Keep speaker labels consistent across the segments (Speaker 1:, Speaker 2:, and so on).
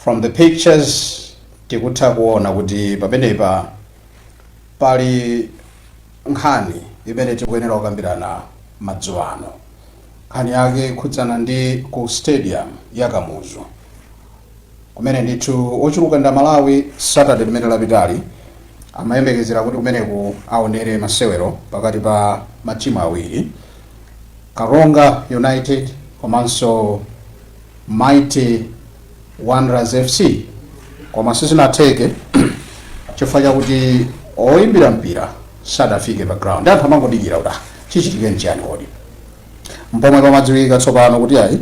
Speaker 1: From the pictures tikutha kuona kuti pamenepa pali nkhani imene tikuyenera kukambirana madzulo ano. Nkhani yake ikhudzana ndi ku stadium ya Kamuzu, kumene ndithu ochuluka ndi Amalawi Saturday limene lapitali amayembekezera kuti kumeneku aonere masewero pakati pa matimu awiri, Karonga United komanso Mighty Wanderers FC, koma sizinatheke chifukwa chakuti oyimbira mpira sadafike pa ground. Anthu amangodikira kuti, "Ah, chichitike nchiyani kodi?" Mpomwe pamadziwika tsopano kuti ayi,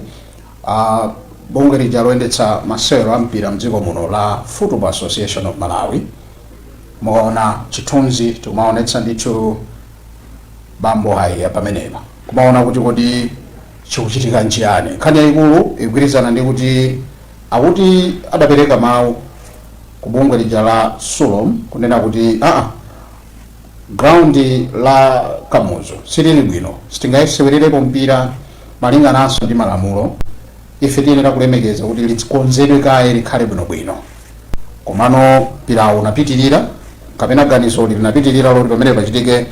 Speaker 1: bungwe lija loyendetsa masewero a mpira mdziko muno la Football Association of Malawi, mukaona chithunzi tikumaonetsa ndithu bambo Haiya pamenepa, kumaona kuti kodi chikuchitika nchiyani. Nkhani yayikulu ikugwirizana ndi kuti akuti adapereka mawu ku bungwe lija la SULOM kunena kuti aa, ground la Kamuzu silili bwino, sitingayisewererepo mpira malingananso ndi malamulo. Ife tiyenera kulemekeza kuti likonzedwe kaye, likhale bwinobwino. Komano mpirawo unapitirira, kapena ganizoli linapitirira loti pamene pachitike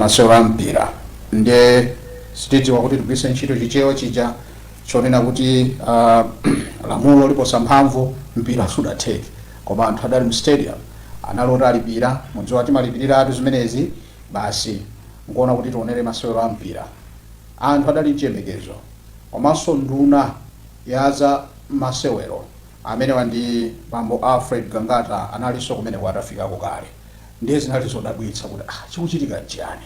Speaker 1: masewero a mpira. Ndiye sitidziwa kuti tigwiritse ntchito Chichewa chija chonena kuti lamulo liposa mphamvu, mpira sudatheke. Koma anthu adali mu stadium, anali oti alipira. Mudziwa timalipiratu zimenezi, basi nkuona kuti tionere masewero a mpira. Anthu adali mchiyembekezo. Komanso nduna ya za masewero amenewa ndi bambo Alfred Gangata analinso kumeneko atafikako kale. Ndiye zinali zodabwitsa kuti, ah, chikuchitika nchiyani?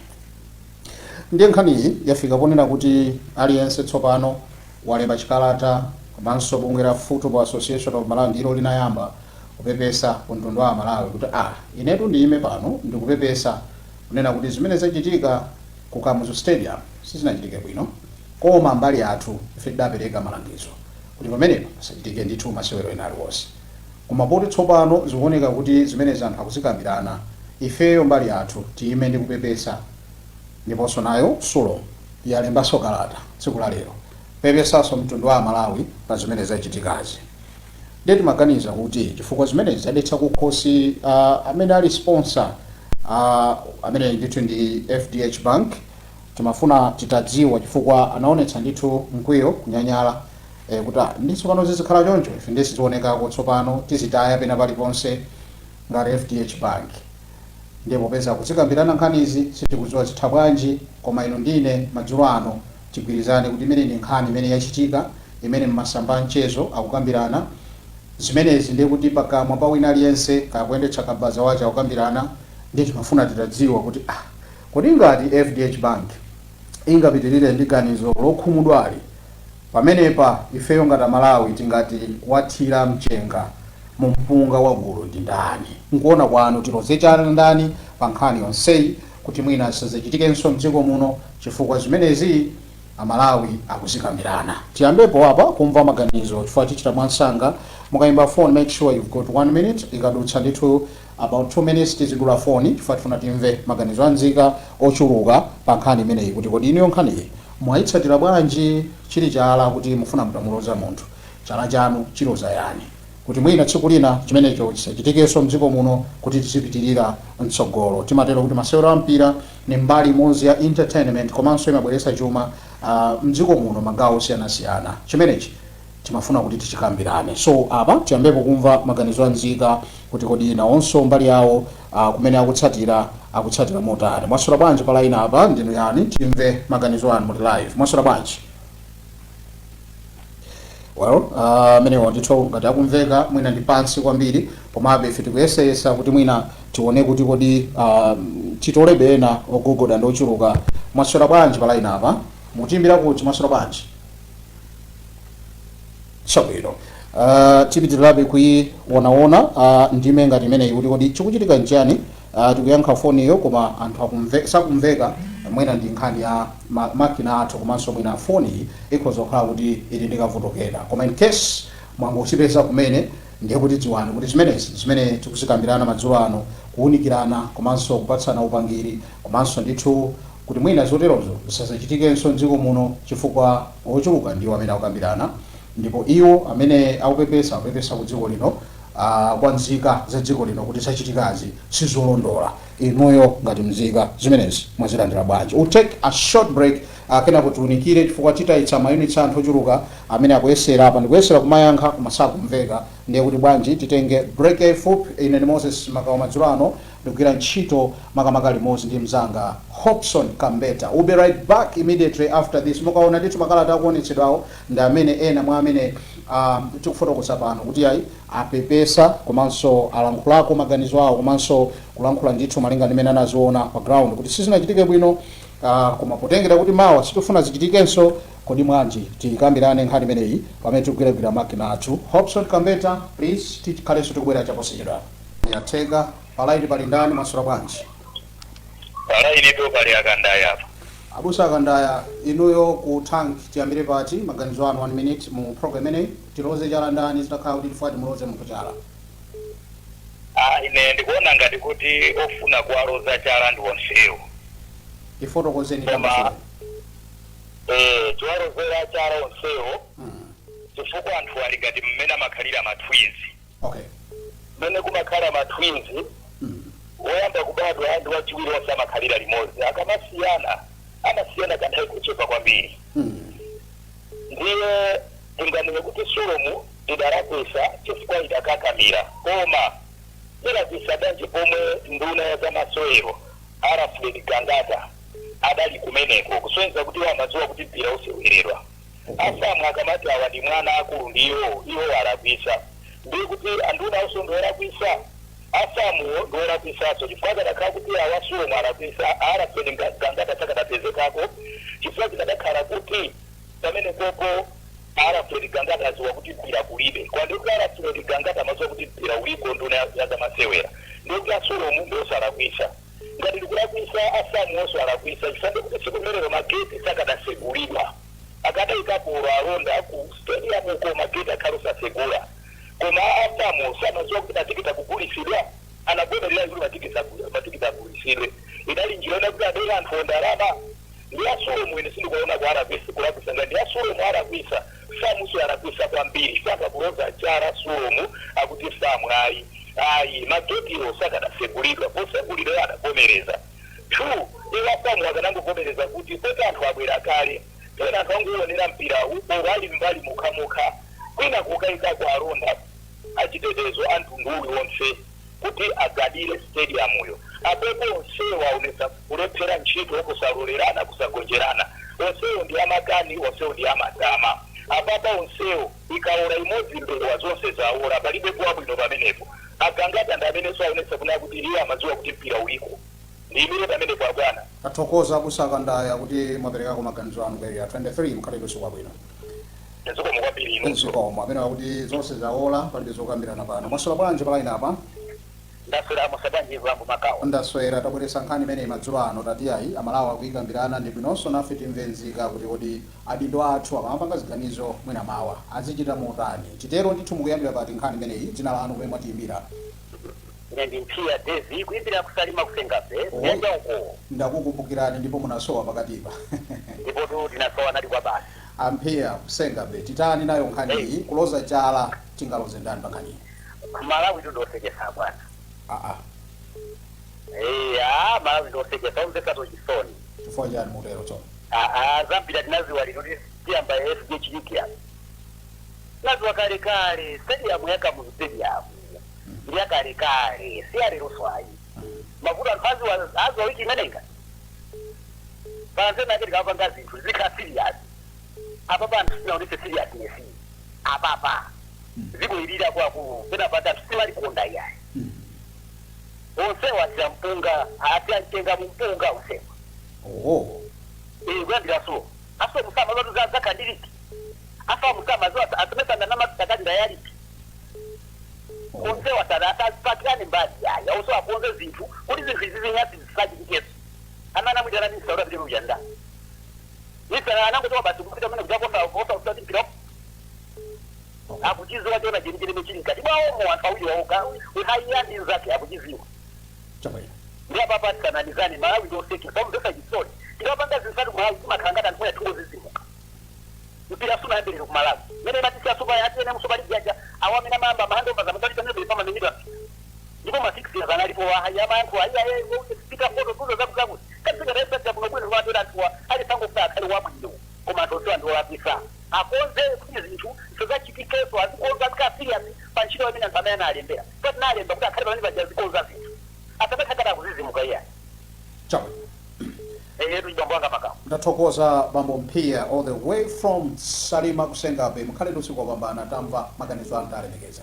Speaker 1: Ndiye nkhaniyi yafika ponena kuti aliyense tsopano walemba chikalata, komanso bungwe la Football Association of Malawi ndilo linayamba kupepesa ku mtundu wa Malawi kuti, ah, inetu ndiyime pano ndikupepesa kunena kuti zimene zachitika ku Kamuzu Stadium sizinachitike bwino, koma mbali yathu ife tidapereka malangizo kuti pamenepo pasachitike ndithu masewero ena aliwonse. Koma poti tsopano zikuoneka kuti zimenezi anthu akuzikambirana, ifeyo mbali yathu tiyime ndi kupepesa. Ndiponso nayo SULOM yalembanso kalata tsiku la lero pepesanso mtundu wa Amalawi pa zimene zachitikazi. Ndiye timaganiza kuti chifukwa zimenezi zadetsa kukhosi amene ali sponsor, amene ndithu ndi FDH Bank, timafuna titadziwa chifukwa anaonetsa ndithu mkwiyo, kunyanyala kuti, ah, ndi tsopano zizikhala choncho, ife ndiye sizionekako, tsopano tizitaya pena paliponse ngati FDH Bank. Ndiye popeza kuzikambirana nkhanizi, sitikudziwa zitha bwanji, koma inu ndine madzulo ano tigwirizane kuti imene ndi nkhani imene yachitika, imene mmasamba a mchezo akukambirana zimenezi. Ndiye kuti pakamwa pa wina aliyense kakuyendetsa kabaza wace akukambirana. Ndiye timafuna titadziwa kuti, ah, kodi ngati FDH Bank ingapitirire ndi ganizo lokhumudwali pamenepa, ifeyo ngati Amalawi tingati wathira mchenga mu mpunga wa gulu ndi ndani? Nkuona kwanu tiloze chala ndani pa nkhani yonseyi kuti mwina zisadzachitikenso mdziko muno, chifukwa zimenezi Amalawi akuzikambirana? Tiyambepo apa kumva maganizo chifukwa tichita mwansanga. Mukayimba phone, make sure you've got one minute. Ikadutsa ndithu about 2 minutes tizidula foni, chifukwa tifuna timve maganizo anzika ochuluka pa nkhani imeneyi, kuti kodi inuyo nkhaniyi mwayitsatira bwanji? Chili chala kuti mufuna mutamuloza munthu, chala chanu chiloza yani, kuti mwina tsiku lina chimenecho chisachitikenso mdziko muno, kuti tizipitirira mtsogolo? Timatero kuti masewero a mpira ni mbali imodzi ya entertainment, komanso imabweretsa chuma mdziko muno magawo osiyanasiyana. Chimenechi timafuna kuti tichikambirane. So apa tiyambepo kumva maganizo anzika kuti kodi nawonso mbali yawo kumene akutsatira, akutsatira motani. Mwaswera bwanji pa line apa? Ndinu yani? Timve maganizo anu muli live. Mwaswera bwanji? Well, amenewo ndithu ngati akumveka mwina ndi pansi kwambiri, komabe ife tikuyeseyesa kuti mwina tione kuti kodi titolebe ena ogogoda ndi ochuluka. Mwaswera bwanji pa line apa? Mutimbira kuti? Mwaswera bwanji? Chabwino, tipitirirabe kuionaona ndime ngati imeneyi kuti kodi chikuchitika nchani. Tikuyankha foniyo koma anthu sakumveka. Mwina ndi nkhani ya makina athu, komanso mwina foni ikhoza kukhala kuti ili ndi kavuto kena. Koma in case mwangotipeza kumene, ndiye kuti dziwani kuti zimenezi zimene tikuzikambirana madzulo ano, kuwunikirana komanso kupatsana upangiri, komanso ndithu kuti mwina zoterozo zisadzachitikenso mdziko muno, chifukwa ochuluka ndiwo amene akukambirana. Ndipo iwo amene akupepesa, akupepesa ku dziko lino, kwa nzika za dziko lino, kuti zachitikazi sizolondola. Inuyo ngati mzika, zimenezi mwazilandira bwanji? We'll take a short break, kenako tiunikire, chifukwa titayitsa mayunits anthu ochuluka amene akuyesera apa ndikuyesera kumayankha koma sakumveka. Ndiye kuti bwanji titenge break yayifupi. Ine ndi Moses Makawa. Madzulo ano ndikugwira ntchito makamaka limodzi ndi mzanga Hobson Kambeta. We'll be right back immediately after this. Mukaona ndithu makalata akuonetsedwawo ndi amene ena mwa amene tikufotokoza pano kuti ayi, apepesa komanso alankhulako maganizo awo, komanso kulankhula ndithu malinga ndi mmene anaziona pa ground kuti sizinachitike bwino, koma potengera kuti mawa sitifuna zichitikenso, kodi mwanji tikambirane nkhani imeneyi pamene tikugwiragwira makina athu. Hobson Kambeta, please, tikhalenso tikubwera chaposachedwa. Yatheka. Pa line pali ndani? Mwaswera bwanji?
Speaker 2: Pa line po pali Akandaya apa.
Speaker 1: Abusa Akandaya, inuyo ku tank tiyambire pati? Maganizo anu, one minute, mu program imeneyi, tiloze chala ndani zitakhala kuti tifuna timuloze munthu chala?
Speaker 2: Ah, ine ndikuona ngati kuti ofuna kuwaloza chala ndi onsewo.
Speaker 1: Ifotokozeni.
Speaker 2: Koma-
Speaker 1: Tambasule.
Speaker 2: Tiwalozera chala onsewo chifukwa anthu ali ngati mmene amakhalira ma twins. Mmene kumakhala ma twins, woyamba kubadwa ndi wachiwiri onse amakhalira limodzi. Akamasiyana, amasiyana kanthawi kochepa kwambiri. Ndiye tinganene kuti Sulom idalakwisa chifukwa idakakamira, koma ilakwisa bwanji pomwe nduna ya zamasewero Alfred Gangata adali kumeneko, kusonyeza kuti iwo amadziwa kuti mpira useweredwa? A FAM akamati awa ndi mwana, akulu ndiwo iwo alakwisa, ndiye kuti anduna awonso ndi olakwisa, a FAM wo ndi olakwisanso, chifukwa akadakhala kuti awa Sulom alakwisa, Alfred Gangata sakadapezekako, chifukwa zikadakhala kuti pamene popo Alfred Gangata aziwa kuti mpira kulibe. Kwa ndikuti Alfred Gangata amaziwa kuti mpira uliko, nduna ya zamasewera, ndikuti a Sulom ndi osalakwisa. Ngati ndikulakwisa, a FAM wonso alakwisa, chifukwa ndikuti tsiku limenelo mageti sakadasegulidwa. Akadayikapo alonda ku stadium uko, mageti akhale osasegula. Koma a FAM samaziwa kuti matikiti akugulisidwa? Anavomerera kuti matikiti agulisidwe. Idali njira ina kuti abere anthu ndalama. Ndi a Sulom, ine sindikuona ku kulakwisa. Ngati a Sulom alakwisa, FAM so alakwisa kwambiri, chifukwa anthu akuloza chala Sulom, akuti FAM ayi ayi, magetiwo sakadasegulidwa. Posegulidwa adavomereza. Two, iwo a FAM akanangovomereza kuti poti anthu abwera kale, pena anthu anguonera mpirawu ali mbali mukhamukha, kwina kukayikako alonda achitetezo a mtundu uliwonse kuti agadire stadiumuyo. Apopo onsewo aonetsa kulephera ntchito, kusalolerana, kusagonjerana. Onsewo ndi amakani, onsewo ndi amatama. Apapa onsewo ikaora imodzi, mbewa zonse zaora, palibe kuwabwino pamenepo. Agangata ndi amenenso aonetsa kuna kuti iye amadziwa kuti mpira uliko. Ndiyimire pamenepo, abwana.
Speaker 1: Tathokoza, Abusa Akandaya, kuti mwaperekako maganizo anu ku Area 23. Mukhalebe usiku wabwino.
Speaker 2: Zikomo kwambiri inunso.
Speaker 1: Zikomo. Amene akuti zonse zaola, palibe zokambirana pano. Mwaswera bwanji pa line apa?
Speaker 3: Ndaswera musabanji bambo Makawa.
Speaker 1: Ndaswera. Tabweretsa nkhani imeneyi madzulo ano. Tati ayi, Amalawi akuyikambirana, ndi bwinonso nafe timve nzika kuti kodi adindo athu akamapanga ziganizo mwina mawa azichita motani? Titero ndithu. Mukuyambira pati nkhani imeneyi? Dzina lanu, kumene mwatiyimbira?
Speaker 3: Ine ndi Mphiya Devi, kuyimbira kuSalima, kuSengabe.
Speaker 1: Oh.
Speaker 3: Nyanja uko.
Speaker 1: Ndakukumbukirani, ndipo munasowa pakatipa.
Speaker 3: Ndipo tu tinasowa nati kwa basi.
Speaker 1: Amphiya kuSengabe, titani nayo nkhani iyi? Kuloza chala, tingaloze ndani pa nkhaniyi?
Speaker 3: Malawi tu ndiosekesa, bwana.
Speaker 1: Aa.
Speaker 3: Eya, Malawi ndiosekesa, umvesatu chisoni.
Speaker 1: Chifukwa chani mutero tsono?
Speaker 3: Aa, zambiri tinaziwa lino kuti tiyamba FDH League ya naziwa kale kale. Stadium ya Kamuzu Stadium ndi yakale kale, si yalero swayi. Mavuto anthu aziwa, aziwa wiki imenenga panzena ake. Tikapanga zinthu zikhala serious. Apapa anthu sinaonese seriousness. Apapa dziko ilili, akuluakulu, pena pati anthu simalikonda iyayi. Onsewa asiya mpunga, asiya mtenga mu mpunga onsewa.
Speaker 1: Oho.
Speaker 3: Eh, kuyambira so aso musama zatu zakhandiliki afa musama zo asemesana namatakali ndayaliki. Onsewa sana asapakirane mbali yaya, onse akonze zinthu kuti zinthu izi zinyasi zisachitikeso. Amene amwitana misa udapite kujanda misa, anangotoka basi kupita mene kujakosa kosa kusati mpira akuchiziwa chona chenicheni chili mkati mwawomo. Anthu awiri wawoka uhaiya ndi nzake akuchiziwa.
Speaker 1: Chabwino.
Speaker 3: Ndi apapa tisananizane, Malawi ndiosekesa, umvesa chisoni. Tikapanga zinsatu Malawi timakhala ngati anthu aya tungozizimuka. Mpira sunayambirire ku Malawi mene matisi super atene mu Super League aja awo amene amayamba mahandover zamatali pamene pamamenyedwa, ndipo ma 6 akanalipo yamayankho ayiaye pita foto tuzo zakuzakuti katikataisatira kuno bwino lwatera anthuwa ali sango kuti akhale wabwino, koma anthu onsewa ndi olakwisa. Akonze kuti zinthu zisazachitikeso, azikonza, azikhala serious pa ntchito imene anthu amene analembera so tinalemba kuti akhale pamene paja, azikonza zinthu, asamakhakata akuzizimuka iyayi.
Speaker 1: Chabwino.
Speaker 3: Eyetu, chibambo wanga Makamu.
Speaker 1: Ndathokoza, Bambo Mphiya, all the way from Salima kusengabe. Mukhale ndi usiku wopambana. Tamva maganizo anu, talemekeza.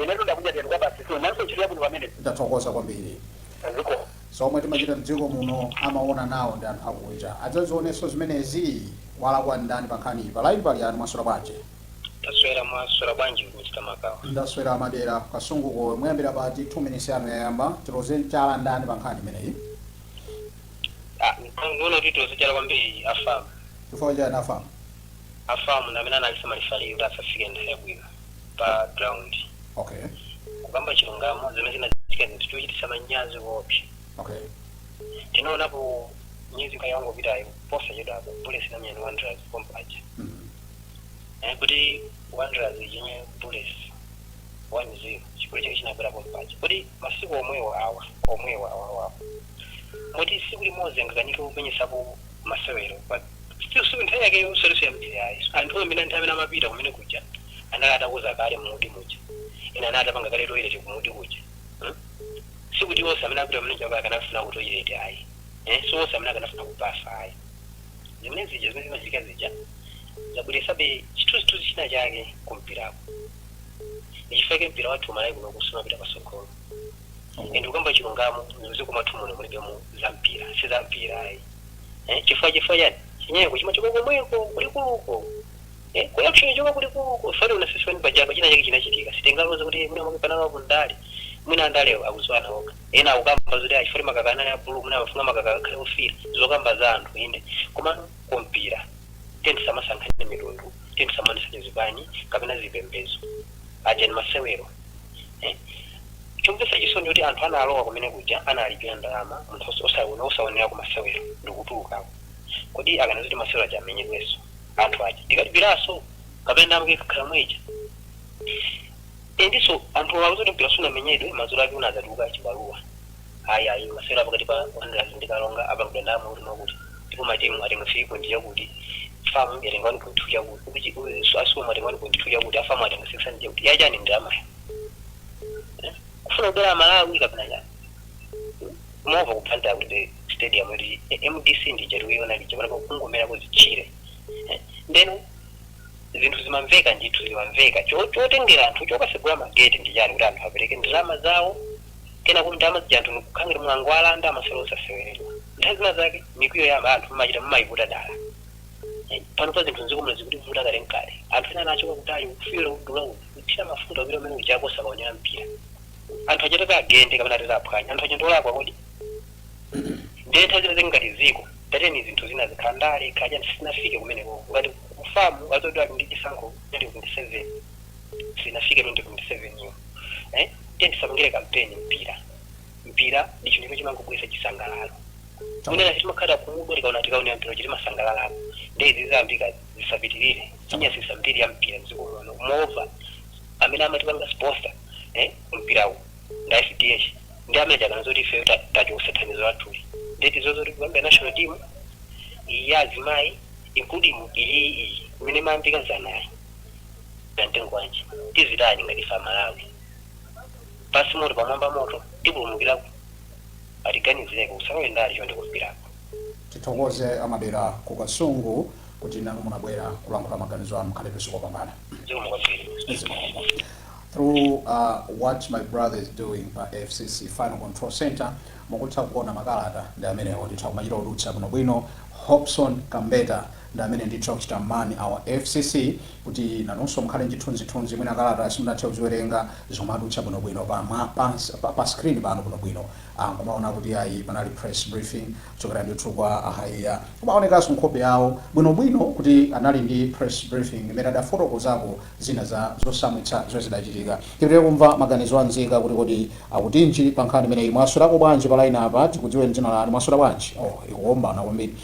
Speaker 3: Inetu ndakuja tenu kwa basi, so nanso ntchito yabwino pamene.
Speaker 1: Ndathokoza kwambiri.
Speaker 3: Ziko.
Speaker 1: Zomwe timachita mdziko muno amaona nawo ndi anthu akuita adzazionenso zimenezi. Walakwa ndani pa nkhani iyi? Pa line pali anu. Mwaswera bwanji?
Speaker 4: Taswera. Mwaswera bwanji, Mr Makawa?
Speaker 1: Ndaswera madera kasunguko. Muyambira pati? 2 minutes yanu yayamba. Tiloze chala ndani pa nkhani imeneyi?
Speaker 4: Ndiona kuti tiloze chala kwambiri a FAM.
Speaker 1: Chifukwa chani a FAM?
Speaker 4: A FAM ndi amene analisa ma referee kuti asafike nthawi yabwino pa ground. Kukamba chilungamo, zimene zinachitika zinthu chochititsa manyazi koopsa. Tinaonapo miyezi kayangopitayo posachedwapo, Bullets inamenya ndi Wanderers pompaja. Kuti Wanderers ichinye Bullets 1-0, chigoli chake chinabwera pompaja. Kuti masiku omwewo awa, omwewo awa awa, moti siku limodzi angakanike kupenyesapo masewero, but still siku nthawi yake usaliso yambiri ayi. Anthu amene nthawi amene amapita kumene kuja anali atakuza kale mudi muja, ena anali atapanga kale toilet kumudi kuja, Sikuti onse amene apita kumene kuja akanafuna ku toilet ayi, so onse amene akanafuna kubafa ayi. Zimene zija zimene zimachitika zija zabweresabe chithunzithunzi china chake kumpirako. Ndichifukwa mpira wathu Malawi kuno kusumapita pasogolo. And kukamba chilungamo, mdziko mwathu muno mulibemo za mpira, si za mpira ayi. Chifukwa chani? Chinyengo chimachoka komweko kulikuluko, corruption ichoka kulikuluko. Fane una sisi wani pajapa china chake chinachitika, sitingaloze kuti mwina mwake panalo kundale, mwina andalewo akuziwana okha. Ena akukamba zoti achifukwa makaka anali a blue, mwina amafuna makaka akhale ofira. Zokamba za anthu inde, komano kumpira tiye tisamasankhane mitundu, tiye tisamaonesane zipani kapena zipembedzo. Aja ni masewero. Chomvetsa chisoni kuti anthu analowa kumene kuja analipira ndalama, munthu osaonera ku masewero ndikutulukako. Kodi akana zoti masewero aja amenyedwenso, anthu aja tikalipiranso kapena ndalama ikakhala mweja? Endiso anthu akuti mpira sunamenyedwe, madzulo ake unadzatuluka chibaluwa, ayi ayi, masewero apakati pa Wanderers ndi Kalonga apangidwa ndalama kuti mwakuti, ndipo matimu atenga 3 point chakuti, FAM yatenga 1.2 chakuti, a SULOM atenga 1.2 chakuti, a FAM atenga 600 chakuti. Yachani ndalamayo? Kufuna kubera Malawi kapena chani? Kumova kupanda kuti stadium kuti MDC ndija tikuiona lija panapo kungomera kuzitchire. Ndeno zinthu zimamveka ndithu, zimamveka. Chotengera anthu chokasegula mageti ndi chani kuti anthu apereke ndalama zawo, kena kuti ndalama zija anthu nikukhangire mwango alanda, amasewero osaseweredwa? Nthawi zina zake mikwiyo ya anthu mumachita mumayivuta dala. Pano pa zinthu mdziko muno zikutivuta kale nkale. Anthu ena anachoka kutali kufira kudula kuthira mafuta kupita kumene kujako osakaonera mpira. Anthu achatata agende kapena atata aphwanya anthu acha ndolakwa kodi? Ndiye nthawi zina zake ngati ziko tateni zinthu zina zikhala ndale khaja sizinafike kumeneko. Ngati ku FAM azoti ali ndi chisankho 2027, sinafike 2027 iyo, tiye tisapangire kampeni mpira. Mpira ndi chinthu chimene chimangobweretsa chisangalalo. Mwina timakhala kumudwa, tikaona tikaonera mpira chitimasangalalako. Ndiye izi zayambika zisapitirire, chinyasisa mbiri ya mpira mdziko muno. Mova amene amatipanga sponsor mpirawu nda FDH, ndi amene chakana zoti ife tachosa thandizo lathuli. Ndeti zozoti kuyambira national team iyi ya azimayi, including iyi iyi imene imayambika zanayi na mtengo wanji, tizitani ngati ife Amalawi? Pasi moto, pamwamba moto, tipulumukirako? Atiganizireko, kusalowe ndale chonde kumpirako.
Speaker 1: Tithokoze amadera ku Kasungu kuti nanu munabwera kulankhula maganizo anu. Mukhale usiku wopambana.
Speaker 4: Zikomo kwambiri.
Speaker 1: Zikomo. Through what my brother is doing pa FCC Final Control Center, mukutha kuona makalata ndi amenewo ndithu akumachita kudutsa bwinobwino. Hobson Kambeta ndi amene ndithu akuchita man our FCC kuti nanunso mukhale nchithunzithunzi. Mwina kalata simunathe kuziwerenga, zomadutsa bwinobwino pa screen pano bwinobwino. Kumaona kuti ayi, panali press briefing kuchokera ndithu kwa ahaiya, kumaonekanso nkhope yawo bwinobwino kuti anali ndi press briefing imene adafotokozako zina za zosamwitsa zomwe zidachitika. Tipitire kumva maganizo anzika kuti kodi akutinji pa nkhani imeneyi. Mwaswerako bwanji pa line apa? Tikudziweni dzina lanu. Mwaswera bwanji? Oh, ikuombana kwambiri.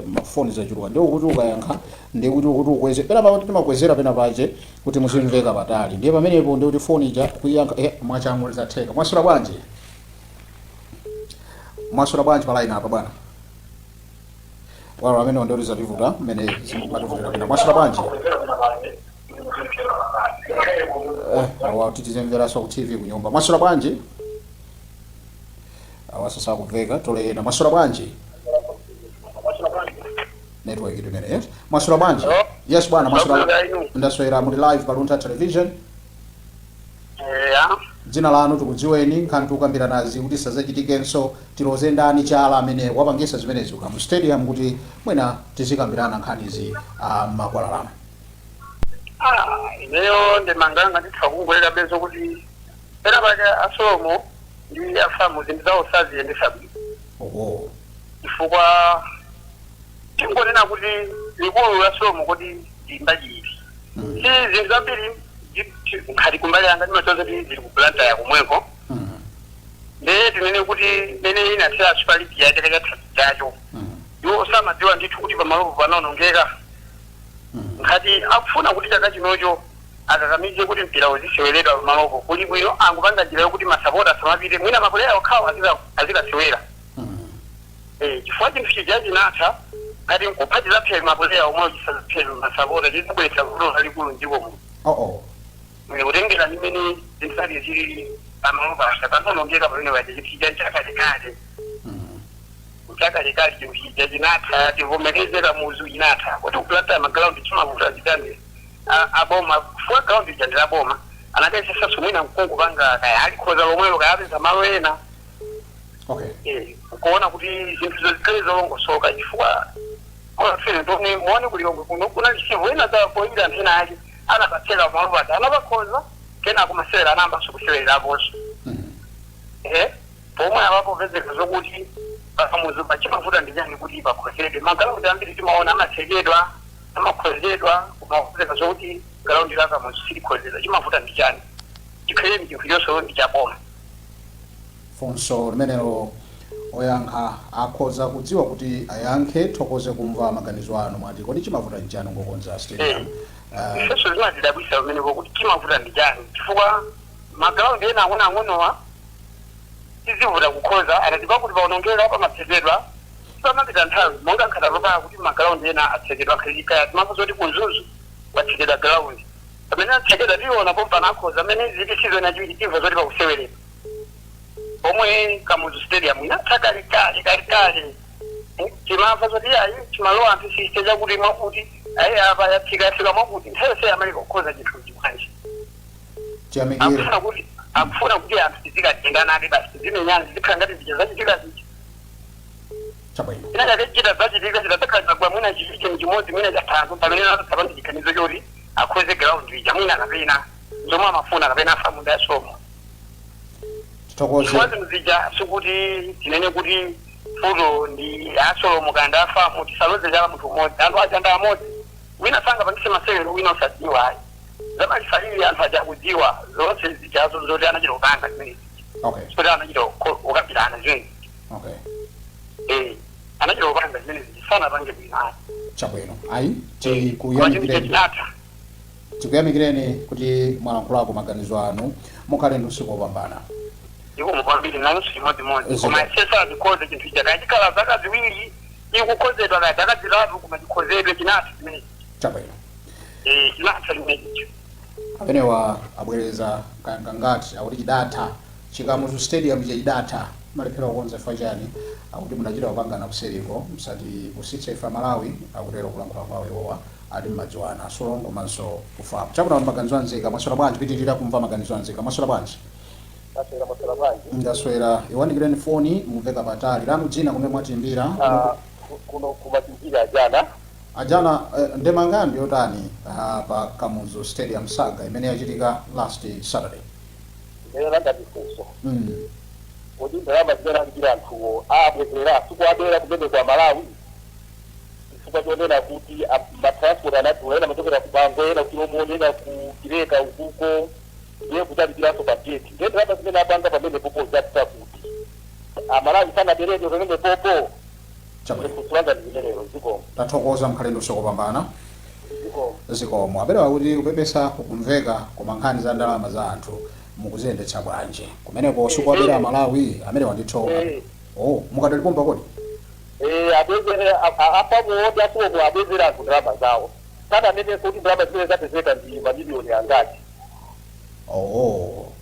Speaker 1: Mafoni zachuluka, ndiwo kuti ukayankha ndiye kuti ukweze pena pakuti timakwezera pena pache kuti muzimveka patali. Ndiye pamenepo ndiye kuti foni ija kuiyankha mwachangu zatheka. Mwaswera bwanji? Mwaswera bwanji pa line apa, bwana? Walo amene ndiye kuti zativuta mmene zimativutira pena. Mwaswera bwanji? Awa titizimveranso ku TV kunyumba. Mwaswera bwanji? Awa sakumveka, tole ena. Mwaswera bwanji? Network imene, yes. Mwaswera bwanji?
Speaker 3: Hello?
Speaker 1: Yes bwana, mwaswera?
Speaker 3: Mwaswera inu.
Speaker 1: Ndaswera. Muli live pa Luntha Television.
Speaker 3: Eya.
Speaker 1: Dzina lanu tikudziweni, nkhani tikukambirana nazi kuti sazachitikenso, tiloze ndani chala amene wapangisa zimenezi mu stadium, kuti mwina tizikambirana nkhanizi makwalalamo?
Speaker 3: Ah, ineyo ndimanganga nditha kungolera bezo kuti pena pake a SULOM ndi a FAM zinthu zawo saziyendesa bwino. Chifukwa tingonena kuti likulu la SULOM kuti ndi mbali iti? Si zinthu zambiri nkhati kumbali yanga ndimadziwa kuti zili ku Blantyre komweko. Ndiye tinene kuti mene inathera Super League ya chaka chatha chacho, iwo samadziwa ndithu kuti pamalopo panaonongeka? Nkhati akufuna kuti chaka chinocho akakamize kuti mpira uziseweredwa pamalopo, kuli bwino angupanga njira yokuti masapota asamapite, mwina mapuleya okhawo azikasewera. Chifukwa chinthu chija chinatha, ngati nkupha chizaphe mapuleya omwe, chisazaphe masapota, chizabweretsa vuto lalikulu mdziko muno.
Speaker 1: Oh oh.
Speaker 3: Kutengera ndimene zinthu zake zilili, pamalo pasa panaonongeka pamene paja, chinthu chija chakalekale. Chakalekale chinthu chija chinatha, tivomereze, Kamuzu inatha. Kuti ku Blantyre magrawundi chimavuta zitani? Aboma fuwa ground ija ndi laboma, anakayesesanso mwina mkungu panga kaya alikhoza lomwelo, kaya apeza malo ena. Kuona kuti zinthu zikhale zolongosoka, chifukwa konfere ndone muone kulilongwe kuno kuna lisevo ena zapoyira anthu ena ake anapatseka malo paja, anapakhoza, kenako masewera anayambanso kusewereraponso. Pomwe apapo pezeka zokuti pakamuzu pachimavuta ndi chani kuti pakhozedwe? Magalaundi ambiri timaona amatsekedwa, amakhozedwa, kumakhozeka zokuti galaundi la Kamuzu silikhozedwa. Chimavuta ndi chani? Chikhaleni chinthu chonse ndi chaboma.
Speaker 1: Funso limenelo oyankha akhoza kudziwa kuti ayankhe. Thokoze kumva maganizo anu. Mwati kodi chimavuta nchani ngokonza stadium?
Speaker 3: Ifenso zimazidabwisa pamenepo kuti chimavuta ndi chani, chifukwa magalaundi ena ang'onoang'onowa tizivuta kukhoza, atati pakuti paonongeka pamatsekedwa, pamapita nthawi, monga nkhatapapaa kuti magalaundi ena atsekedwa kaya timafuza kuti ku Mzuzu kwatsekedwa galaundi, pamene atsekedwa tiona pompano akhoza, amene ziti season yachiwiri timva zoti pakuseweredwa, pomwe Kamuzu Stadium inatha kalekale kalekale. Timamva zoti ayi, chimalowa anthu siste chakuti mwakuti, ayi, apa yatsika, yafika mwakuti, nthawi yonse amaleka kukhoza chinthu chibwanji?
Speaker 1: Tiyamikire.
Speaker 3: Akufuna kuti anthu tizikatenganabe basi, tizimenyana, zizikhala ngati zija zachitika zija.
Speaker 1: Chabwino.
Speaker 3: China chake chita zachitika chitatsakhazagwa mwina chinthu chimodzi, mwina chathanso pamene atasapanga chiganizo choti akhoze ground ija, mwina kapena zomwe amafuna kapena a FAM ndi a SULOM.
Speaker 1: Tithokoze.
Speaker 3: Chifukwa zinthu zija sikuti tinene kuti futo ndi a SULOM kanda a FAM, tisaloze chala munthu umodzi. Anthu aja ndi amodzi, wina sangapangise masewero wina usadziwa, ayi. Zamalifalili anthu aja akudziwa zonse zijazo zoti anachita kupanga zimene zija, zoti anachita kukambirana zimene zija. Anachita kupanga zimene zija, sanapange bwino, ayi.
Speaker 1: Chabwino, ayi.
Speaker 3: Koma chinthu
Speaker 1: Tikuyamikireni.
Speaker 3: chinatha.
Speaker 1: Tikuyamikireni kuti mwalankhulako maganizo anu. Mukhale ndi usiku wopambana.
Speaker 3: Zikomo kwambiri, nanunso chimodzimodzi.
Speaker 1: Zikomo.
Speaker 3: Koma sesa azikhoze chinthu icha, kaya chikhala zaka 2 ikukhozedwa, kaya zaka 3, koma chikhozedwe, chinatha chimene.
Speaker 1: Chabwino.
Speaker 3: Chinatha chimenechi.
Speaker 1: Amenewa abwereza kangati akuti chidatha chikamuzu Stadium cha chidatha, malephera kukonza chifukwa chani? Akuti munachita kupangana kuseriko, msati kusitsa ife Malawi, akutero kulankhula kwawo iwowa. Ati mmadziwana a SULOM komanso ku FAM. Chabwino, maganizo anzika. Mwaswera bwanji? Pitirira kumva maganizo anzika. Mwaswera bwanji?
Speaker 2: Maswera, maswera bwanji?
Speaker 1: Ndaswera. Iwanikireni foni, mumveka patali. Lanu dzina, kumene mwatimbira?
Speaker 2: Ah, kuno kumachinjira, ajana.
Speaker 1: Ajana, ndemanga ndi yotani pa Kamuzu Stadium saga imene yachitika last Saturday?
Speaker 2: Lero langati funso. Kodi ndalama zimene alipira anthuwo abwezera? Sikuabera kumene kwa Malawi, chifukwa chonena kuti matransport anadula, ena machokera ku Bangwe, ena ku Chilomoni, ena ku Kireka ukuko, ndiye kudzalipiranso pa gate. Ndiye ndalama zimene apanga pamene popo zapita kuti? Amalawi sanaberedwe pamene popo?
Speaker 1: Chabwino.
Speaker 2: Kusulanga ndizimenero. Zikomo.
Speaker 1: Tathokoza, mkhalendo usokopambana.
Speaker 2: Zikomo.
Speaker 1: Zikomo. Aperewa kuti kupepesa kukumveka, koma nkhani za ndalama za anthu mukuziyendetsa bwanji kumeneko? Sikuwabera Malawi amene wandithoka. Oh, mukadalipompa kodi?
Speaker 2: Abwezere apapo oti asuwopo abwezere anthu ndalama zawo. Sananenenso kuti ndalama zimene zapezeka ndi mamiliyoni angati.
Speaker 1: Oh.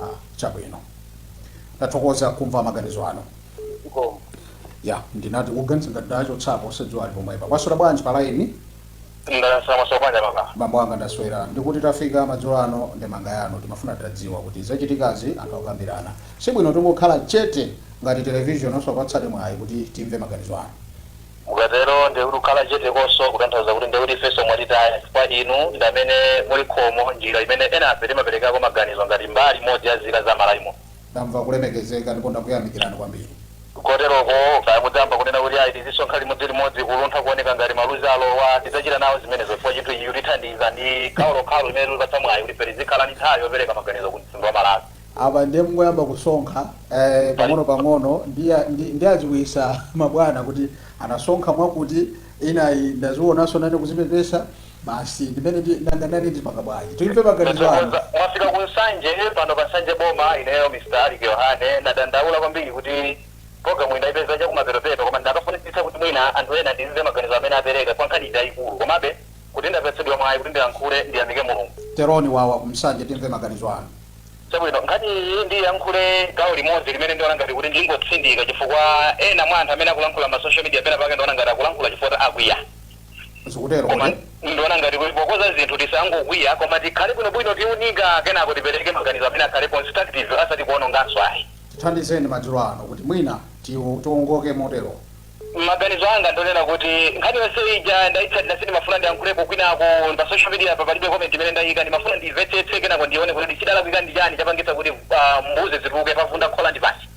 Speaker 1: Ah, chabwino, tathokoza kumva maganizo anu.
Speaker 2: Zikomo.
Speaker 1: Ya, ndinati kuganiza ngati ndachotsapo, osadziwa ali pomwepa. Kwaswera bwanji pa line?
Speaker 2: Ndasama sopanja maka.
Speaker 1: Bambo anga, ndaswera. Ndikuti tafika madzulo ano, ndemanga yanu. Timafuna tadziwa kuti zachitikazi anthu akukambirana, sibwino tingokhala chete ngati television osapatsani mwayi kuti timve maganizo anu.
Speaker 2: Mukatero ndikuti kukhala chete konso kutanthauza kuti ndikuti ifenso mwatitaya, chifukwa inu ndi amene muli khomo njira imene ena afe timaperekako maganizo ngati mbali imodzi ya zika za Malaimo.
Speaker 1: Ndamva kulemekezeka ndipo ndakuyamikirani kwambiri.
Speaker 2: Koteroko kaya mudzamba kunena kuti ayi, tizisonkha limodzi limodzi, kuluntha kuoneka ngati maluzi alowa, tidzachita nawo zimenezo, chifukwa chinthu ichi kutithandiza ndi gawo lokhalo limene lipatsa mwayi kuti ife tizikhala ndi nthawi yopereka maganizo ku mtundu wa Malawi.
Speaker 1: Apa ndiye mungoyamba kusonkha pang'ono pang'ono, ndi adziwisa mabwana kuti anasonkha mwakuti inayi ndazionanso nane kuzipepesa basi, ndimene nanga ndani ndipanga bwanji? Timve maganizo anu.
Speaker 2: Mwafika ku Nsanje pano, pa Nsanje boma. Ineyo Mr Alik Yohane, ndadandaula kwambiri kuti program ndayipeza chakumapetopeto, koma ndakafunitsitsa kuti mwina anthu ena ndimve maganizo amene apereka kwa nkhani yayikulu. Komabe kuti ndapatsidwa mwayi kuti ndiyankhule, ndiyamike Mulungu.
Speaker 1: Teroni wawa kumsanje, timve maganizo anu.
Speaker 2: Chabwino, nkhani iyi ndiyankhule gawo limodzi limene ndiona ngati kuti ndingotsindika, chifukwa ena mwa anthu amene akulankhula ma social media pena pake ndiona ngati akulankhula chifukwa akwiya.
Speaker 1: Zikutero?
Speaker 2: Koma
Speaker 1: Kodi
Speaker 2: ndiona ngati kuti pokoza zinthu tisangokwiya, koma tikhale bwinobwino, tiunika, kenako tipereke maganizo amene akhale constructive, asati kuononganso ayi.
Speaker 1: Tithandizeni madzulo ano kuti mwina tiwongoke motero.
Speaker 2: Maganizo anga ndonena kuti nkhani yonse ija ndayitsatira, sindimafuna ndiyankhulepo kwinako pa social media pa, palibe comment imene ndayika. Ndimafuna ndimvetsetse, kenako ndione kuti chidalakwika ndi chani chapangitsa kuti mbuzi zituluke pavunda khola ndi pasi.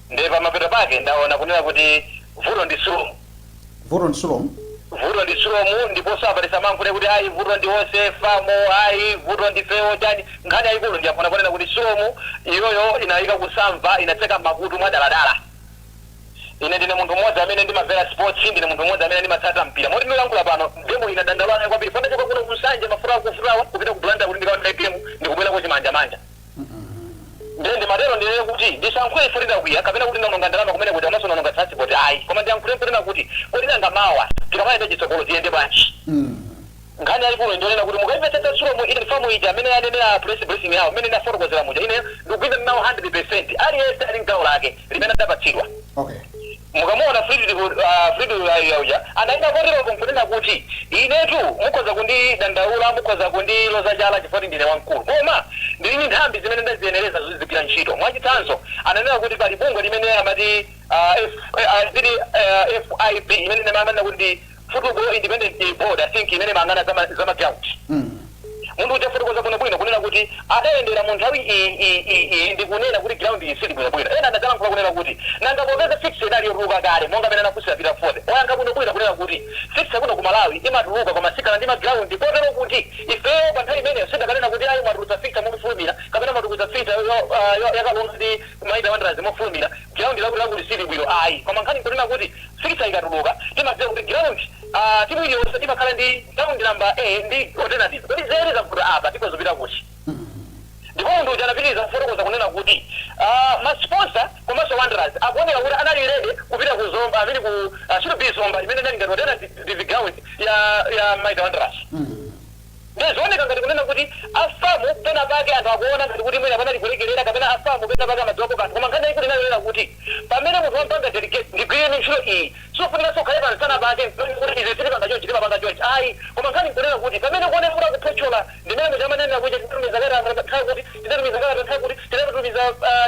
Speaker 2: Ndiye pamapeto pake ndaona kunena kuti vuto ndi Sulomu.
Speaker 1: Vuto ndi Sulomu.
Speaker 2: Vuto ndi Sulomu, ndiponso apa tisamankhule kuti ayi, vuto ndi onse FAM, ayi, vuto ndi fewo chani. Nkhani yayikulu ndiyafuna kunena kuti Sulomu iyoyo inayika kusamva, inatseka makutu mwadaladala. Ine ndine munthu mmodzi amene ndimamvera sports, ndine munthu mmodzi amene ndimatsata mpira, moti ndilankhula pano game inadandaulana kwambiri. Fana choka kuno kusanje mafuta akufutawa kupita ku Blantyre kuti ndikaone game, ndikubwera kuchimanjamanja. Ndiye ndimatero ndinene kuti ndisankhule ifo ndidakwiya kapena kuti ndaononga ndalama kumene kuti amaso naononga transport, ayi, koma ndiyankhule kunena kuti kodi nanga mawa tikamayenda chitsogolo tiyende bwanji? Nkhani yayikulu ndionena kuti mukaimvetsetsa Sulomu ili FAM ija amene yanenera press briefing yawo amene ndafotokozera muja, ine ndikugwirizana nawo 100. Aliyense ali mgawo lake limene adapatsidwa. Mukamuona Frederick uja anayima poteroko nkunena kuti inetu mukhoza kundidandaula, mukhoza kundiloza chala chifukwa ndine wamkulu, koma ndili ndi nthambi zimene ndaziyenereza zizigwira ntchito. Mwachitsanzo, ananena kuti pali bungwe limene amati zili FIB, imene amanena kuti ndi Football Independent Board, I think, imene mang'ana zama ground. Munthu uja fotokoza bwinobwino kunena kuti adayendera mu nthawi iyi iyi iyi iyi ndikunena kuti ground iyi sili bwinobwino. Ena adadzalankhula kunena kuti nanga popeza fixture inali yotuluka kale, monga amene anafunsira Peter Ford, oyankha bwinobwino kunena kuti fixture kuno ku Malawi imatuluka koma sikhala ndi ma ground, kotero kuti ifeyo pa nthawi imeneyo sidakanena kuti ayi, mwatulutsa fixture mofulumira kapena mwatulutsa fixture yakalonga ndi Mighty Wanderers mofulumira, ground lakuti lakuti sili bwino, ayi. Koma nkhani nkunena kuti fixture ikatuluka timadziwa kuti ground, timu iliyonse imakhala ndi ground number A ndi alternative. Kodi zere zavuta apa, tikozopita kuti? Ndipo munthu uja anapitiriza kufotokoza kunena kuti ma sponsor komanso Wanderers akuoneka kuti anali ready kupita ku Zomba, amene ku should be Zomba, imene inali ngati alternative ground ya Mighty Wanderers. Ndizioneka ngati kunena kuti a FAM pena pake anthu akuona ngati kuti mwina panali kulekerera kapena a FAM pena pake amadziwapo kanthu. Koma nkhani yayikulu inayonena kuti pamene munthu wampanga delegate, ndigwireni ntchito iyi, sofunika sokhale pansana pake kuti izi sitipanga chonchi, timapanga chonchi, ayi. Koma nkhani nkunena kuti pamene kuoneka kuti akuphotchola, ndimene muja amanenera kuti tinatumiza kalata nthawi kuti tinatumiza kalata nthawi kuti tinatumiza,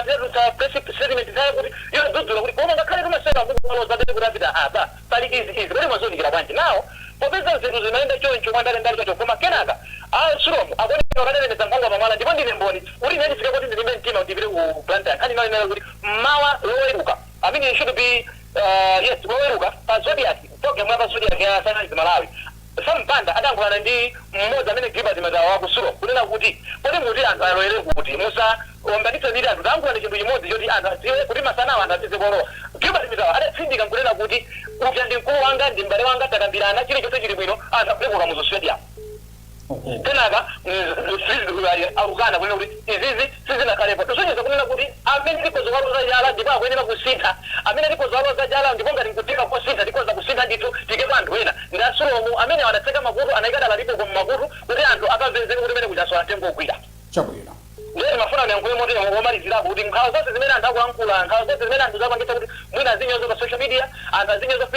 Speaker 2: tinatulutsa press statement nthawi kuti yodzudzula kuti koma ngakhale timasewera mukuwaloza kuti apita apa pali izi izi, kodi mwazonikira bwanji nawo popeza zinthu zimayenda choncho mwandale choncho? Koma kenaka a Sulomu akuoneka akadalemeza nkhwangwa pamwala. Ndipo ndine mboni kuti ine ndifike kuti ndilimbe mtima ndipite ku Blantyre. Nkhani imene inali kuti mmawa Loweruka, I mean, it should be yes, Loweruka, pa Zodiac, program ya pa Zodiac ya Sunrise Malawi, Sampanda adankhulana ndi mmodzi amene Gilbert Matawa wa ku Sulom, kunena kuti kodi muti anthu alowere kuti musa ombanitse miti anthu, tayankhulani chinthu chimodzi choti anthu adziwe kuti masanawa anthu apeze kolowa.
Speaker 3: Gilbert Misawa adatsindika nkunena kuti uja ndi mkulu wanga, ndi m'bale wanga, takambirana, chilichonse chili bwino, anthu apite ku Kamuzu Stadium. Kenaka akukana kunena kuti izizi sizinakhalepo. Tusonyeza kunena kuti amene tikhoza kuwaloza chala ndipo akuyenera kusintha, amene tikhoza kuwaloza chala ndipo ngati nkutheka kosintha, tikhoza kusintha ndithu, tikepo anthu ena ndi a Sulom amene adatseka makutu, anayika dala lipo mmakutu kuti anthu akamvenzeke kuti mene kuchasowa mtengo ogwira.
Speaker 1: Chabwino.
Speaker 3: Ndiye mafuna ndiyankhule motero womalizirapo kuti nkhawa zonse zimene anthu akulankhula, nkhawa zonse zimene anthu zapangitsa kuti mwina azinyoza pa social media, anthu azinyoza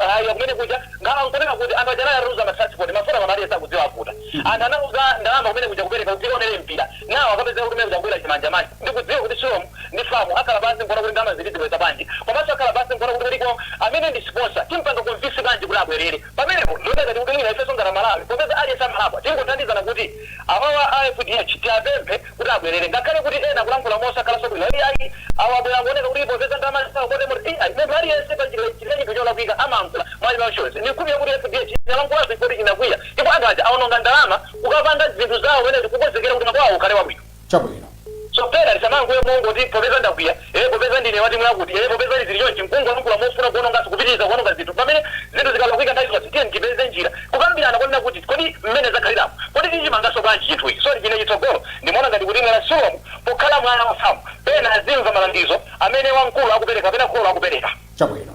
Speaker 3: haya kumene kuja, nkhawa nkunena kuti anthu aja anayatuza ma transport, mafuta pamaliye sakudziwa avuta, anthu anauza ndalama kumene kuja kupereka kuti tikaonere mpira, nawo akapezeka kuti kumene kuja kubwera chimanjamanja. Ndikudziwa kuti Sulom ndi FAM akhala pansi nkuona kuti ndalama zili zibweza bwanji, komanso akhala pansi nkuona kuti kuliko amene ndi sponsor timpanga convince bwanji kuti abwerere. Pamenepo ndiona ngati kuti mwina ifenso ngati Malawi, popeza aliyense amalakwa, tingothandizana kuti awawa a FDH tiapemphe kuti abwerere, ngakhale kuti ena kulankhula mosakhalanso bwino, ayi, awa abwera kuoneka kuti popeza ndalama zawo kote moti ayi, munthu aliyense panjira chile chinthu cholakwika amayankhula mwachimachonse. Ndikukhulupirira kuti FDH inalankhulaso kuti inakwiya, ndipo anthu aja awononga ndalama kukapanga zinthu zawo pamene kukonzekera kuti makowa awo ukhale wabwino.
Speaker 1: Chabwino.
Speaker 3: So pena tisamankhule mongoti popeza ndakwiya, popeza ndine watimu yakuti, popeza zili chonchi, mkungolankhula mofuna kuononganso, kupitiriza kuononga zinthu, pamene zinthu zikalakwika nthawi zonse tiye tipeze njira kukambirana konena kuti kodi mmene zakhalirapo, kodi tichimanganso bwanji chinthu ichi? So chine chitsogolo ndimaona ngati kuti mwina Sulom pokhala mwana wa FAM, pena azimva malangizo amene wamkulu akupereka kapena kholo akupereka.
Speaker 1: Chabwino.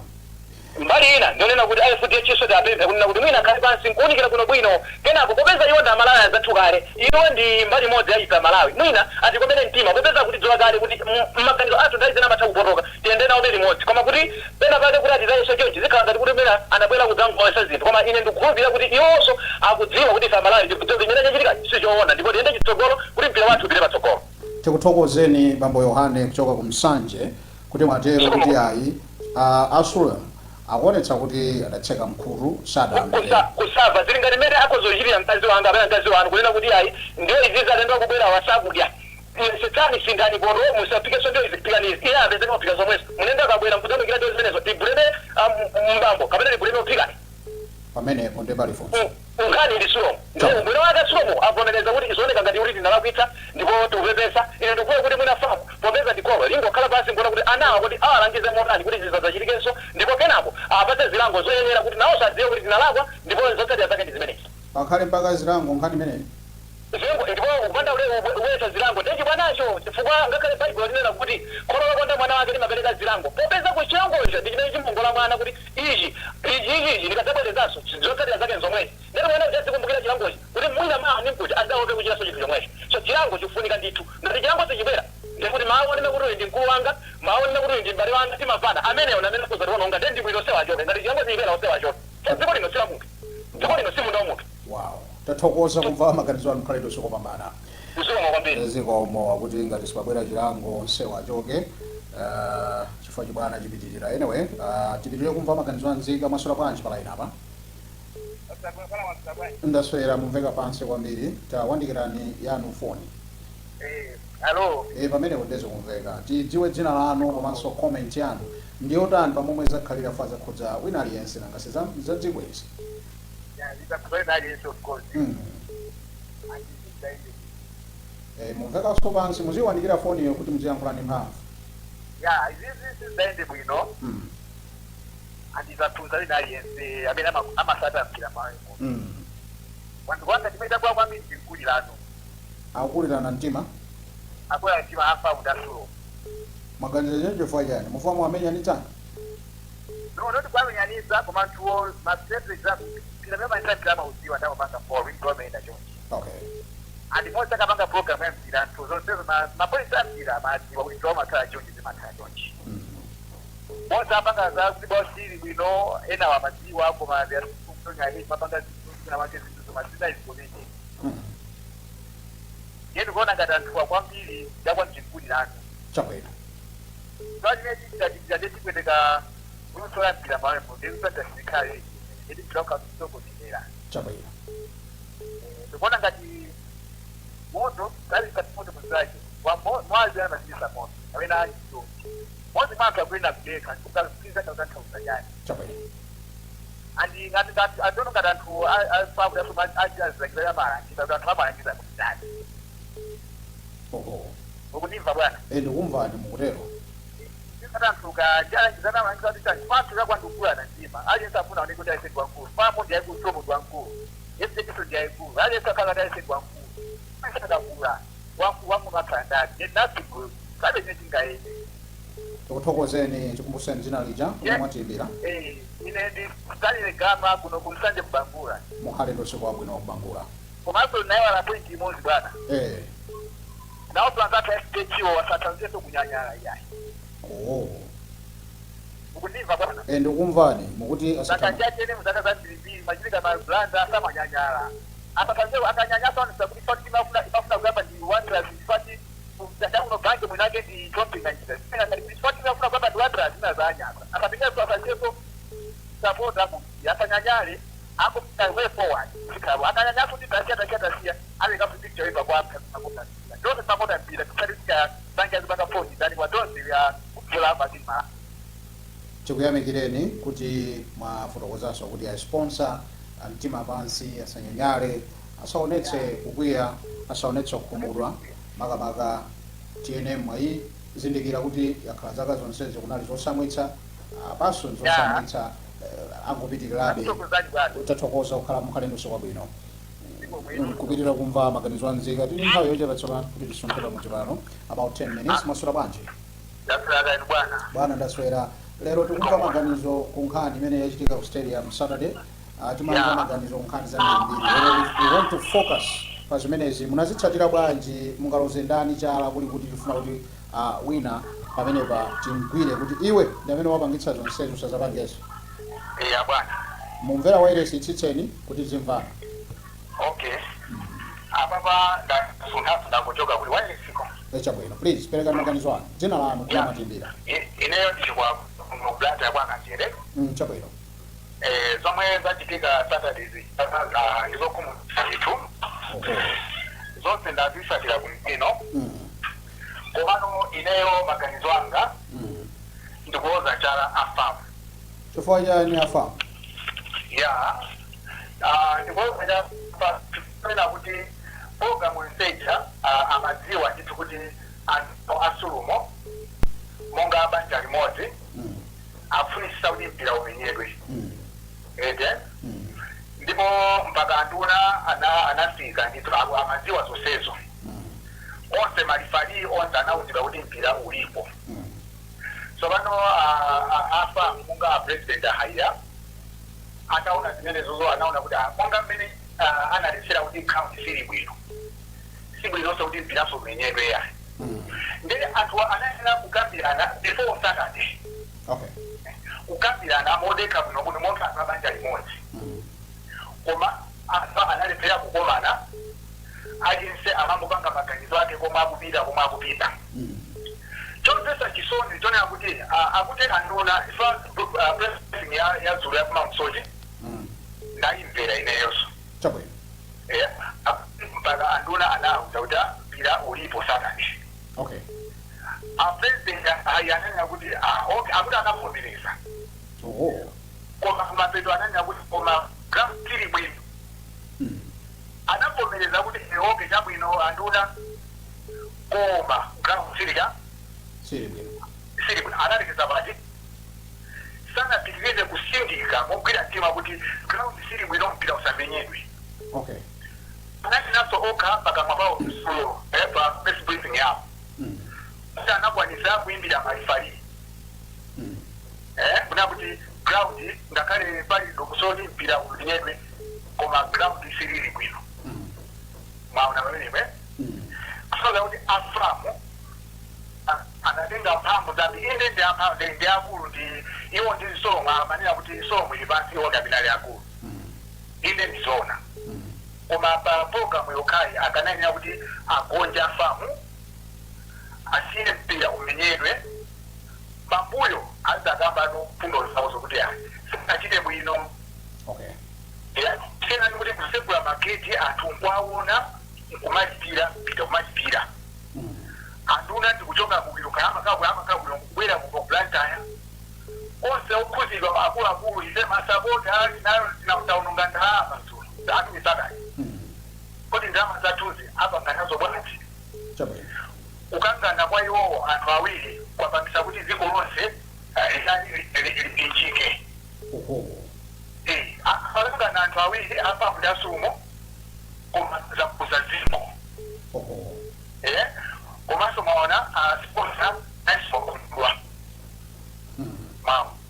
Speaker 3: Mbali ina ndionena kuti a FDH so tiapemphe kunena kuti mwina akhale pansi nkuwunikira kuno bwino, kenako popeza iwo ndi Amalawi anzathu kale, iwo ndi mbali imodzi ya ife Amalawi, mwina atikomere mtima popeza kuti dziwa kale kuti maganizo athu nthawi zina amatha kupotoka, tiyende nawo limodzi. Koma kuti pena pake kuti atitayenso chonchi, zikhala ngati kuti mwina anabwera kudzangoyesa zinthu. Koma ine ndikukhulupirira kuti iwonso akudziwa kuti ife Amalawi tikudziwa kuti chimene chachitika sichoona, ndipo tiyende chitsogolo kuti mpira wathu upite patsogolo.
Speaker 1: Tikuthokozeni, bambo Yohane kuchoka ku Msanje, kuti mwatero kuti ayi, a Sulom akuonetsa kuti adatseka mkhutu, sadamvere.
Speaker 3: Kusava zili ngati mmene akhozochitira mkazi wanga kapena mkazi wanu kunena kuti ayi, ndiyo izizi, alendo akubwera wasakudya, setsani, sinthani poto, musapikenso ndiyo izi, pikani izi. Iye apezeka kuphika zomwezo, mlendo akabwera mkudzamwikira ndiyo zimenezo, tigulebe mbambo kapena tigulebe uphikani.
Speaker 1: Pamenepo ndi pali funso.
Speaker 3: Nkhani ndi Sulom. Ndipo mwina wake Sulom avomereza kuti zooneka ngati kuti tinalakwitsa ndipo tikupepesa. Ine ndikuona kuti mwina FAM, popeza ndikholo, lingokhala pansi nkuona kuti anawa kuti awalangize motani kuti zisadzachitikenso, ndipo kenako apatse zilango zoyenera kuti nawonso adziwe kuti tinalakwa ndipo zotsatira zake ndi zimenezi.
Speaker 1: Pakhale mpaka zilango nkhani imeneyi?
Speaker 3: Zilango, ndipo kupanda kuweta zilango ndenji bwanacho, chifukwa ngakhale Baibulo linena kuti kholo lokonda mwana wake limapereka zilango, popeza ku chilangocho ndi chimene chimongola mwana kuti ichi, ichi, ichi, ichi ndikadzabwerezanso zotsatira zake nzomwezi. Ndati mwana uja azikumbukira chilangochi kuti mwina mawa ndi mkuja adzaope kuchitanso chinthu chomwecho. So chilango chikufunika ndithu. Ngati chilango sichibwera, ndikuti mawu onena kuti uyu ndi mkulu wanga, mawu onena kuti uyu ndi m'bale wanga, timamvana, amenewo ndi amene akhoza tiononga. Ndiye ndi bwino onsewo achoke. Ngati chilango sichibwera, onsewo achoke. So dziko lino si la munthu, dziko lino si munda wa munthu.
Speaker 1: Wow, tathokoza kumva maganizo anu, mkhalidwe sikopambana.
Speaker 3: Zikomo kwambiri.
Speaker 1: Zikomo. Kuti ngati sipabwera chilango, onsewo achoke, chifukwa chibwana chipitirira. Anyway, tipitirire kumva maganizo anzika. Mwaswera bwanji pa line apa? Ndaswera. Mumveka pansi kwambiri, tawandikirani yanu foni.
Speaker 2: Alo.
Speaker 1: E, pamenepo ndeze kumveka. Tidziwe dzina lanu komanso comment yanu ndiyotani pamomwe zakhalira fa zakhudza wina aliyense, nanga si za dziko izi?
Speaker 2: Aliyense, of course.
Speaker 1: E, mumvekanso pansi, muziwandikira foniyo kuti muziyankhula ndi mphamvu.
Speaker 2: Ya, izizi sizidayende bwino. Andizaphunza wina aliyense amene amasata mpira mawemo. Wanthu kwanga chimene chakula kwambiri ndinkulirano.
Speaker 1: Akukulirana mtima.
Speaker 2: Akwera mtima afa udasulo.
Speaker 1: Maganizo choncho chifukwa chani? Mufamu amenyanitsana?
Speaker 2: No, not kwamenyanisa, koma anthuwo ma strategies mpira amene amayendera mpira amaudziwa, ndamapanga follow mpira umayenda chonchi. And monse akapanga program ya mpira, anthu zonsezo mapolisi a mpira amadziwa kuti mpira umakhala chonchi, zimakhala chonchi. Monse apanga za kuti bosili bwino, enawo amadziwa, koma mapanga zinthu make zinthu zoma zinazikomene. Ndiye ndikuona ngati anthuwa kwambiri ndakwa mchimkulirano.
Speaker 1: Chabwino.
Speaker 2: Twachimene chichitachitira chipweteka luso la mpira mawembo ndikutatasikhale ndi mpira ukhasokonekera.
Speaker 1: Chabwino.
Speaker 2: Ndikuona ngati moto kali kati moto muzake mwazi amazimisa moto amene achito modzi mwanthu akuyenda kudekha ndikukaziza katanthauza chani.
Speaker 1: Chabwino.
Speaker 2: Andi ngati ngati adono ngati anthu apakudaso azilangiza amalangiza kuti anthu amalangiza kuti chani.
Speaker 1: Oho.
Speaker 2: Ukundimva, bwana?
Speaker 1: E, ndikumvani, mukutero.
Speaker 3: Atanthuka jalanjizanamaankisatisanthu kakwandukula na mtima. Aliyense afuna aoneke kuti ayese wankulu. FAM ndi yayikulu, SULOM ndi wankulu, yesekiso ndi yayikulu, aliyense akhala kuti ayese wankulu. Akakula wankulu akhala ndani nasiku sabe chine chingayende.
Speaker 1: Tikuthokozeni. Tikumbuseni dzina lija kumwe mwatiyimbira.
Speaker 3: Ine ndi Stanley Gama, kuno kumsanje kubangula.
Speaker 1: Mukhale ndi usiku wabwino wakubangula.
Speaker 3: Komanso naye point imodzi, bwana. Nawo planzathu SPHO wasathanzisenso kunyanyala iyayi.
Speaker 1: Oh.
Speaker 3: Ukundimva, bwana?
Speaker 1: Ndikumvani, mukuti
Speaker 3: Saka
Speaker 1: asatha
Speaker 3: chachene muzaka za mbirimbiri machitika mablanda asamanyanyala, asathanze akanyanyasa onesa kuti fati imafuna kuyamba ndi Wanderers, fati chakuno gange mwinake ndi chompinganjira fati imafuna kuyamba ndi Wanderers ina zanyasa asapingeso asanjeso support ako asanyanyale ako way forward sikabo akanyanyasa kuti tasiya tasiya tasiya aleka kuti picture ipa kwa makonda mpira tonse makonda mpira tusati banja zibanga phone ndani kwa tonse ya kuphela apa tima.
Speaker 1: Tikuyamikireni kuti mwafotokozanso kuti a sponsor mtima pansi, asanyanyale, asaonetse kukwiya, asaonetse kukhumudwa, makamaka TNM mwayizindikira kuti yakhala zaka zonsezi kunali zosamwitsa, apanso zosamwitsa, angopitirirabe.
Speaker 3: Akutokozani, bwana.
Speaker 1: Tathokoza kukhala mukhale ndi usiku wabwino. Kupitirira kumva maganizo anzika, tili nthawi yochepa tsopano kuti tisunthe pamudzi pano, about 10 minutes. Mwaswera bwanji?
Speaker 3: Ndaswera inu, bwana?
Speaker 1: Bwana, ndaswera. Lero tikumva maganizo ku nkhani imene yachitika ku stadium Saturday. Timamva maganizo ku nkhani zambirimbiri. Lero we want to focus pa zimenezi. Munazitsatira bwanji? Mungaloze ndani chala kuli kuti tifuna kuti wina pamenepa timgwire kuti iwe ndi amene wapangitsa zonsezo, usazapangenso?
Speaker 3: Iya, bwana.
Speaker 1: Mumvera wairesi, itsitseni kuti zimvana.
Speaker 3: Okay, apapa ndasunthasu, ndangochoka kuli wailesiko.
Speaker 1: Echabwino, please perekani maganizo anu, dzina lanu, kuna matimbira.
Speaker 3: Ineyo ndichikwa kuBlantyre kwaKachere.
Speaker 1: Chabwino.
Speaker 3: Zomwe zachitika Saturday ndizokhumudwitsa ndithu. Zonse ndazisatira kumkino. Komano ineyo maganizo anga ndikuloza chala a FAM.
Speaker 1: Chifukwa chani a FAM?
Speaker 3: Ya, ndikuloza chala pena kuti program nseja amadziwa ndithu kuti anthu a SULOM monga banja limodzi afunisisa kuti mpira umenyedwe. Ete. Ndipo mpaka anduna anafika ndithu, amadziwa zonsezo. Onse malifali onse anauzidwa kuti mpira ulipo. Tsopano a FAM monga a president ahaiya ataona zimenezozo, anaona kuti monga mmene analetsera kuti ground sili bwino, si bwinonso kuti mpiraso umenyedwe ya. Ndiye anthu anayenera kukambirana before Saturday. Kukambirana modekha bwino bwino monga anthu abanja limodzi. Koma anthu analephera kukomana, aliyense amangopanga maganizo ake komwe akupita komwe akupita. Chomvetsa chisoni chonena kuti akuti anduna ifa press ya dzulo ya kuma Msochi ndayimvera ineyonso.
Speaker 1: Chabwino.
Speaker 3: Mpaka anduna anauza kuti mpira ulipo Saturday. A president ayanena kuti okay, akuti anavomereza. Koma kumapeto ananena kuti koma ground sili bwino. Anavomereza kuti okay, chabwino anduna, koma ground sili cha
Speaker 1: sili bwino.
Speaker 3: Sili bwino. Analekeza pati, sanapitirize kusindika mogwira mtima kuti ground sili bwino, mpira usamenyedwe. Anatinanso okha pakamwa pawo msulo pa press briefing yawo kuti anakwanisa kuimbira malifali kuna kuti ground ngakhale pali dokusoti mpira umenyedwe, koma ground silili bwino. Mwaona pamenepo? Kusoza kuti a FAM anatenga mphamvu zambi, inde ndi amphamvu, ndi akulu, ndi iwo ndi SULOM, amanena kuti SULOM ili pansi, iwo ndamene akulu. Inde, ndizona. Koma pa program yokhayi akananena kuti agonja FAM, asiye mpira umenyedwe, pambuyo azakambano fundo zawo zokuti sachite bwino. Tenani kuti kusegula mageti anthu nkwaona nkumalipira mpita kumalipira. Anduna ndikuchoka kuilonga amakabwino kubwera kuno Blantyre, onse okhuzidwa akuluakulu, ife masapota tinaononga ndalama dzulo amini Saturday. Kodi ndalama zathuzi apanga nazo bwanji?
Speaker 1: Chabwino.
Speaker 2: Kukangana kwa iwowo anthu awiri kwapangisa kuti dziko lonse lipinjike.
Speaker 1: Oho.
Speaker 2: Akangana anthu awiri a FAM ndi a SULOM, koma zakuza dziko.
Speaker 1: Oho.
Speaker 2: Komanso maona sponsor naisokondwa.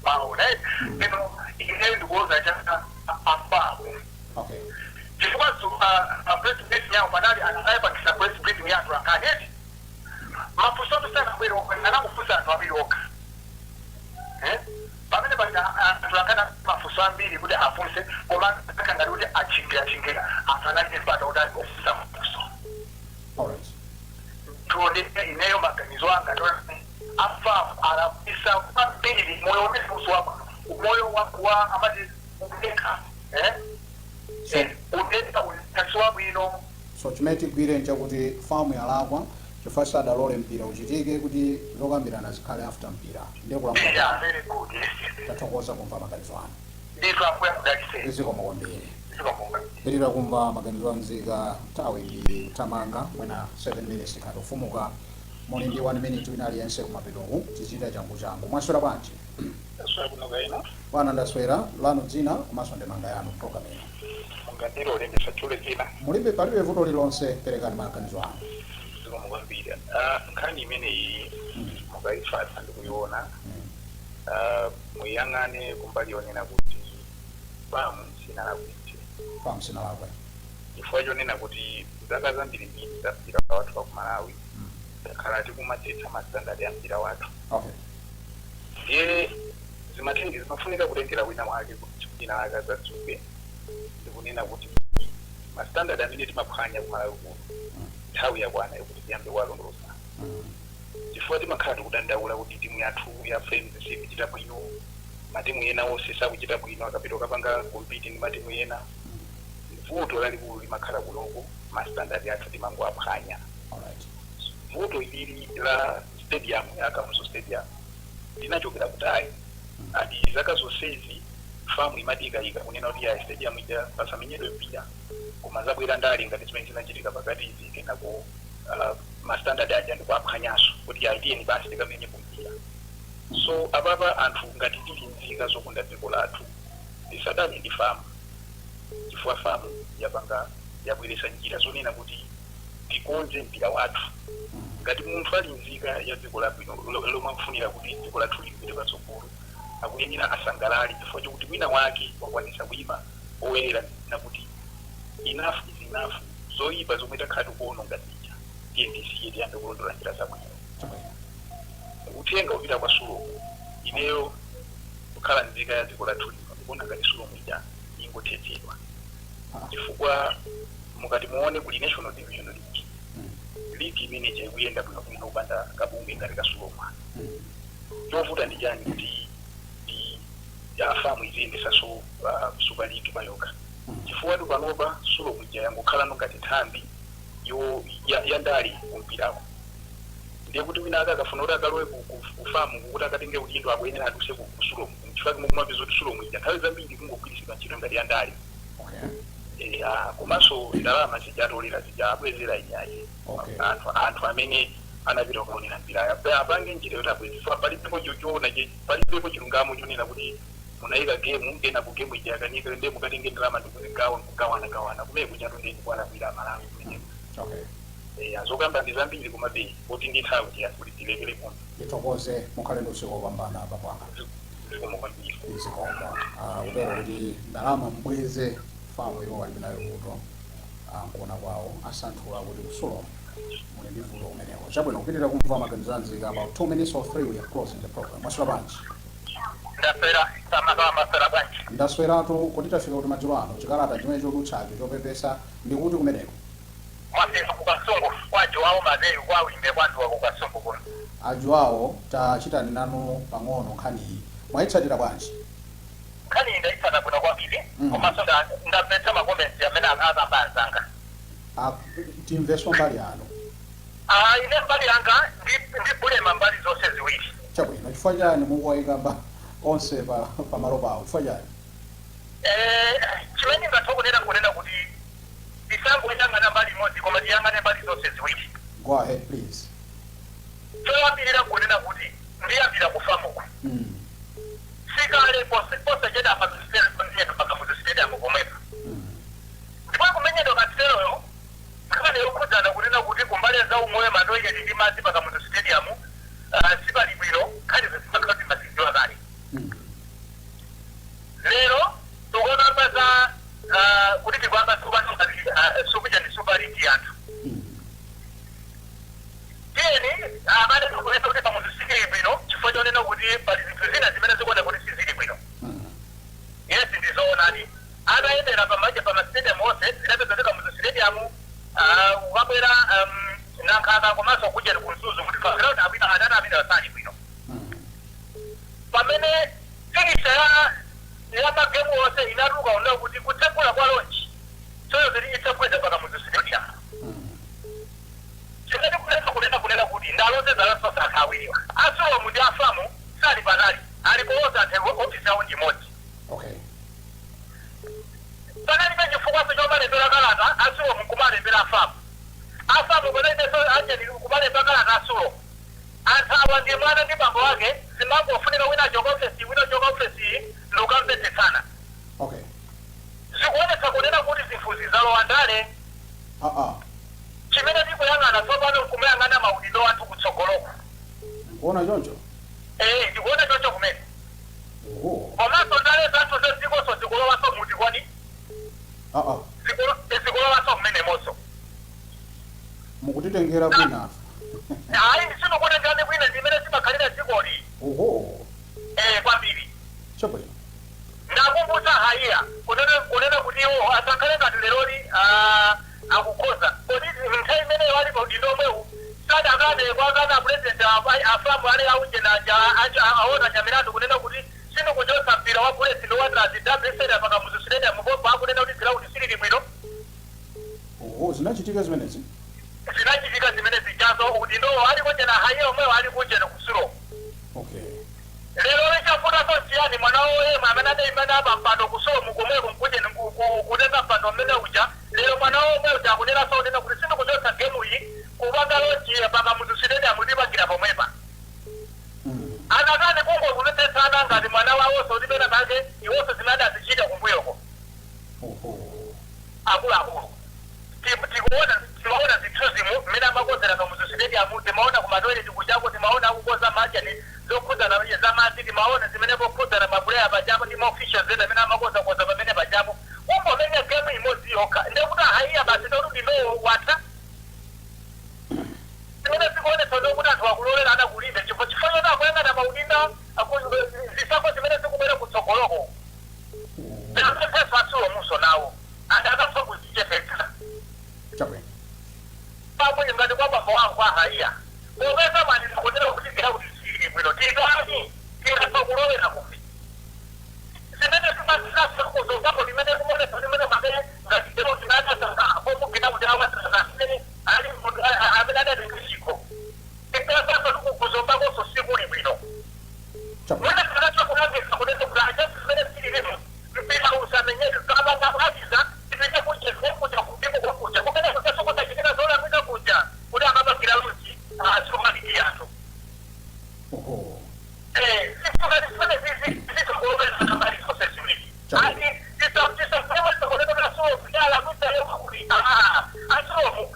Speaker 2: Maona, ino ine ndikuuza cha a FAM, chifukwa press briefing yawo panali anayipangisa press briefing yathu ankani eti mafunso sanabwere, anakufunsa anthu awiri okha. Pamene paja anthu akana mafunso ambiri kuti afunse, koma akangati kuti achingira chingira, anthu analibe mpata kuti ofunsa mafunso. Tione, ineyo maganizo anga ndiona a FAM alakwisa kwambiri. Moyo umene uso wabwino, moyo wa amati udeka, eh? Udeka utasi wabwino.
Speaker 1: So chimene tigwire nchakuti FAM yalakwa chifukwa sadalole mpira uchitike kuti zokambirana zikhale after mpira, ndiye kulankhula.
Speaker 2: Yeah, very good, yes.
Speaker 1: Tathokoza kumva maganizo anu.
Speaker 2: Ndithu, Ambuye akudalitseni.
Speaker 1: Zikomo kwambiri.
Speaker 2: Zikomo.
Speaker 1: Pitirira kumva maganizo anzika. Nthawi ndi tamanga mwina 7 minutes tikhati kufumuka. Muli ndi 1 minute wina aliyense kumapetoku, tichita changu changu. Mwaswera bwanji?
Speaker 2: Taswera kuno kaino.
Speaker 1: Bwana, ndaswera. Lanu dzina komanso ndemanga yanu program ino.
Speaker 2: Mungandilole ndisatchule dzina?
Speaker 1: Mulibe, palibe vuto lilonse, perekani maganizo anu.
Speaker 2: Zikomo kwambiri. Nkhani imeneyi mukayitsatsa ndikuiona, muyang'ane kumbali yonena kuti FAM sinalakwitse.
Speaker 1: FAM sinalakwe.
Speaker 2: Chifukwa chonena kuti zaka zambirimbiri za mpira wathu wa ku Malawi takhala tikumathetsa ma standard ya mpira wathu. Ndiye zimatenge zimafunika kutengera wina wake kuti wina wake adzadzuke ndikunena kuti ma standard amene timaphwanya ku Malawi kuno, nthawi yakwana yokuti tiyambe kuwalondoloza, chifukwa timakhala tikudandaula kuti timu yathu ya Flames sikuchita bwino, matimu ena onse sakuchita bwino akapita kapanga compete ndi matimu ena. Vuto lalikulu limakhala kunoko, ma standard athu timangoaphwanya. Vuto ilili la stadium ya Kamuzu Stadium linachokera kutali, ati zaka zonsezi FAM imadikayika kunena kuti ya stadium ija pasamenyedwe mpira, koma zabwera ndali ngati zimene zinachitika pakati izi, kenako ma standard aja ndikuaphwanyanso kuti aitiyeni basi tikamenye kumpira. So apapa anthu ngati tili nzika zokonda dziko lathu, tisadane ndi FAM, chifukwa FAM yapanga, yabweretsa njira zonena kuti tikonze mpira wathu. Ngati munthu ali nzika ya dziko labwino lomwe akufunira kuti dziko lathu lipite patsogolo, akuyenera asangalale chifukwa chokuti wina wake wakwanisa kuyima owerera na kuti enough is enough, zoyipa zomwe takhala tikuononga zija tiye tisiye, tiyambe kulondola njira zabwino. Uthenga upita kwa SULOM. Ineyo kukhala nzika ya dziko lathu lino, ndikuona ngati SULOM ija ingothetsedwa, chifukwa mukati muone kuli National Division League, league imene ija ikuyenda bwinobwino kupanda kabungwe ngati ka SULOM. Chovuta ndi chani kuti a FAM iziyendesanso Super League payoka? Chifukwa tu panopa SULOM ija yangokhalano ngati nthambi yo ya ndali kumpirako. Ndiye kuti wina ake akafuna kuti akalowe ku FAM kuti akatenge udindo, akuyenera aduse ku SULOM, chifukwa kumapeza kuti SULOM ija nthawi zambiri kungogwiritsidwa ntchito ngati ya ndali. Komanso ndalama zijatolera zija abwezera inyayi. Anthu amene anapita kukaonera mpirayo apange njira yoti abweze. Palibepo chochoona, palibepo chilungamo chonena kuti munayika gemu, kena ku gemu ija yakanika, ndiye mukatenge ndalama ndikuzigawa, kugawana gawana kumene kuchato, ndiye ndikuwalakwira Amalawi kumeneko. Azokamba ndi zambiri, komabe kuti ndi nthawi kuti tilekere kuno.
Speaker 1: Ndithokoze, mukhale ndi usiku wopambana papwanga.
Speaker 2: Zikomo kwambiri.
Speaker 1: Zikomo. Kutero kuti ndalama mbweze FAM, iwo ali nayo vuto. Nkuona kwawo asanthula kuti ku SULOM muli ndi vuto kumeneko. Chabwino, kupitirira kumva maganizo anzika. About 3:02 we are closing the program. Mwaswera bwanji?
Speaker 2: Ndaswera, samaswera bwanji?
Speaker 1: Ndasweratu. Kuti tafika kuti madzulo ano chikalata chimene chodutsacho chopepesa ndikuti kumeneko?
Speaker 2: Mwafika kuKasungu kwa Joao Mazeyu, kwa Wimbe kwanduwa kuKasungu kuno.
Speaker 1: Ajoawo, tachitani nanu pang'ono nkhaniyi, mwayitsatira bwanji?
Speaker 2: Nkhani ndayitsata bwino kwambiri. Komanso ndamvetsa ma comments amene akamba anzanga.
Speaker 1: Ah, timveso mbali yanu.
Speaker 2: Ah, ine mbali yanga ndibulema mbali zonse ziwiri.
Speaker 1: Chabwino, chifukwa chani mukuwayika onse pa pamalo pawo? Chifukwa chani?
Speaker 2: Chimene ngatha kunena kuti tisangoyang'ana mbali imodzi, koma tiyang'ane mbali zonse ziwiri.
Speaker 1: Go ahead, please.
Speaker 2: Choyambirira kunena kuti ndiyambira ku FAM ko. Sikale posachedwa apa pa Kamuzu Stadium komwepa, ndipo kumenyedwa kateroyo nkhani yokhudzana kunena kuti kumbali za umoyo, ma toilet ndi madzi pa Kamuzu Stadium sipali bwino. Nkhani zimakhala kuti mazidziwa kale. Lero tikukamba za kuti tikuyamba tsopano ngati sukuja ndi Super League yathu. Tiyeni amene tikulesa kuti Kamuzu sikili bwino chifukwa chonena kuti pali zinthu zina zimene zikuona kuti sizili bwino. Yes, ndizoonadi, atayendera pamaja pama stadium onse zinapeza kuti Kamuzu Stadium, ukabwera Nankhaka komanso kuja ku Mzuzu, kuti pa ground abwino adana amene asali bwino. Pamene fixture ya magemu onse inatuluka kunena kuti kutsekula kwa launch tsoyo zili itsekweza pa Kamuzu Stadium, chimene kunena kuti ndalonjeza lasosakha awiriwa, a SULOM ndi a FAM sali patali, alipo onse anthu, ofisi yawo ndi imodzi. Panalibe chifukwa chomalembera kalata a SULOM kumalembera a FAM, a FAM panalibenso ajeni kumalemba kalata a SULOM. Anthu awa ndi mwana ndi bambo wake, zimangofunika wina achoka ofesi, wina achoka ofesi, ndikumvetsetsana. Zikuonetsa kunena kuti zinthu zizalowa ndale. Chimene tikuyang'ana tsopano nkumayang'ana maudindo athu kutsogoloko.
Speaker 1: Nkuona choncho?
Speaker 2: Eh, ndikuona choncho kumene.
Speaker 1: Oho.
Speaker 2: Komanso ndale zathu zadzikoso zikulowaso muti kwani? Zikulowaso mmenemonso.
Speaker 1: Mukutitengera kwina.
Speaker 2: Hayi, ndisinokutengerani kwina, ndimene zimakhalira dzikoli.
Speaker 1: Oho.
Speaker 2: Eh, kwambiri.
Speaker 1: Chabwino.
Speaker 2: Ndakumbutsa haiya kunena kuti iwo asakhale ngati leroli akukhoza kodi nthawi imeneyo ali paudindo omwewu sadakane kwakana president a FAM ali aujenaja aona Nyamilandu kunena kuti sindikuchotsa mpira wa Bullets ndi Wanderers WSL pa Kamuzu Stadium pompo akunena kuti ground silili bwino.
Speaker 1: Oho, zinachitika zimenezi?
Speaker 2: Zinachitika zimene zijazo, udindowo ali kujena haiya omwewo ali kujena ku SULOM. Lero lichafunaso chiyani? Mwana woyemwe amene adayimana pa mpando ku SULOM komweko nkujeni kutenga mpando mmene uja, lero mwana womwe uja akunena kunena kuti sindikuchotsa gemu iyi kupanga launch pa Kamuzu Stadium, tipangira pomwepa. Anakani kungokumvetsetsana ngati mwana wawonso kuti pena pake iwonso zimene adazichita kumbuyoko. Akuluakulu, tikuona, timaona zithunzimu mmene amakonzera Kamuzu Stadium, timaona kuma toilet kuchako, timaona akukonza machani zokhudzana za madzi, timaona zimene pokhudzana ma player pachapo ndi ma officials ena amene amakonzakonza pamene pachapo. Kungomenya gemu imodzi yokha ndekuti ahaiya basi, ndekuti ndinowo watha. Zimene zikuonetsa ndokuti anthu akulolera anakulimbe chifukwa choti akuyang'ana maudindo, zisankho zimene zikubwera kutsogoloko. Ndakapempheso a SULOM nawo andakapfa kuzichepetsa.
Speaker 1: Chabwino.
Speaker 2: Pamwe ngati kwa bambo wangu ahaiya, popeza mwanena kunena kuti ground sili bwino, titani? Tingatha kulowera kuti zimene zimasakuzozapo limene kumonesa limene make ngati lero tinataomugina kuti awatira ali amene adatenga chikho, tikasafa tikukuzombakonso sikuli bwino.
Speaker 1: Chabwino.
Speaker 2: Mwina tingatha kulangisa kunena kuti acha zimene sililimo mpira usamenyedwe, kapanga kulangiza tipite kuja kuja kupiko kuja kumene kusasokotachitika zolakwika kuja kuti akapangira launch asumaliki anthu. Zimene zizikulowera zonse ziwiri.
Speaker 1: Chabwino.
Speaker 2: Ati tisakulemesa kudala kuitalewa kuti a SULOM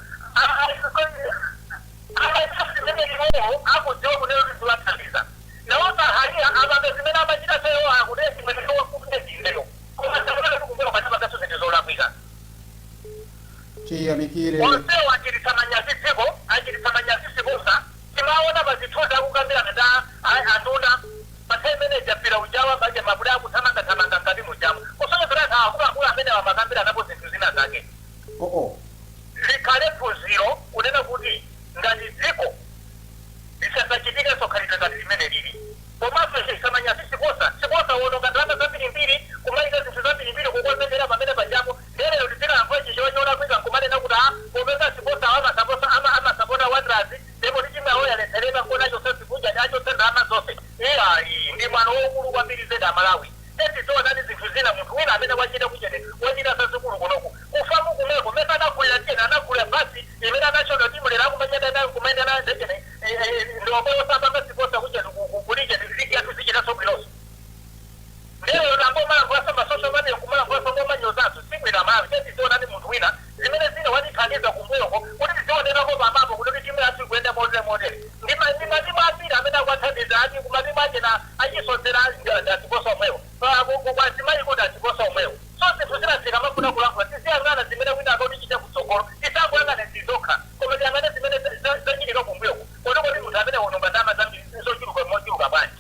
Speaker 2: amaita zimene iwowo akudziwa kunena kuti ziwathandiza, nawonso ahaiya apange zimene amachita seyo akutee zimene wakundezindeyo, koma sakunena kuti kumbuyo kwachapakaso zinthu zolakwika.
Speaker 1: Chiyamikire.
Speaker 2: Onsewo achititsa manyazi dziko, achititsa manyazi sikusa. Timaona pa zithunzi akukambirana nda anduna pa imene japira ujawa baja mabule akuthamangathamanga mkati mujamu, kusonyezera anthu akuluakulu amene amakambiranapo zinthu zina zake. Likhale phunziro kunena kuti ngati dziko lisasachitikenso khalidwe ngati limene lili, komanso chisamanyasi sikosa sikosa wononga ndalama zambirimbiri kumaita zinthu zambirimbiri kukonzekera pamene pajapo. Lero tizikalankhula chichewa cholakwika nkumanena kuti a popeza sikosa amasapota amasapota Wanderers, ndipo tichimwe yalephereka nkona chonse zikuja achotse ndalama zonse. Iyayi, ndi mwano wokulu kwambiri zedi Amalawi. Tetizoonani zinthu zina, munthu wina amene wachita kuchene wachita zazikulu kunoku ku FAM kumweko mese anagulira tiyeni, anagulira basi imene national team lero akumanyada nayo kumaenda nayo ndechene ndiomwewo.
Speaker 3: Atsikana achisodzera ndasikosa omwewo, kwazimayiko ndasikosa omwewo. So zinthu zina zikamafuna kulankhula, tiziyang'ana zimene wina akatichite kutsogolo. Tisangoyang'ane zizokha, koma tiyang'ane zimene zachitika kumbuyoku. Kodi kodi munthu amene wononga ndalama zambiri zochuluka mochuluka bwanji?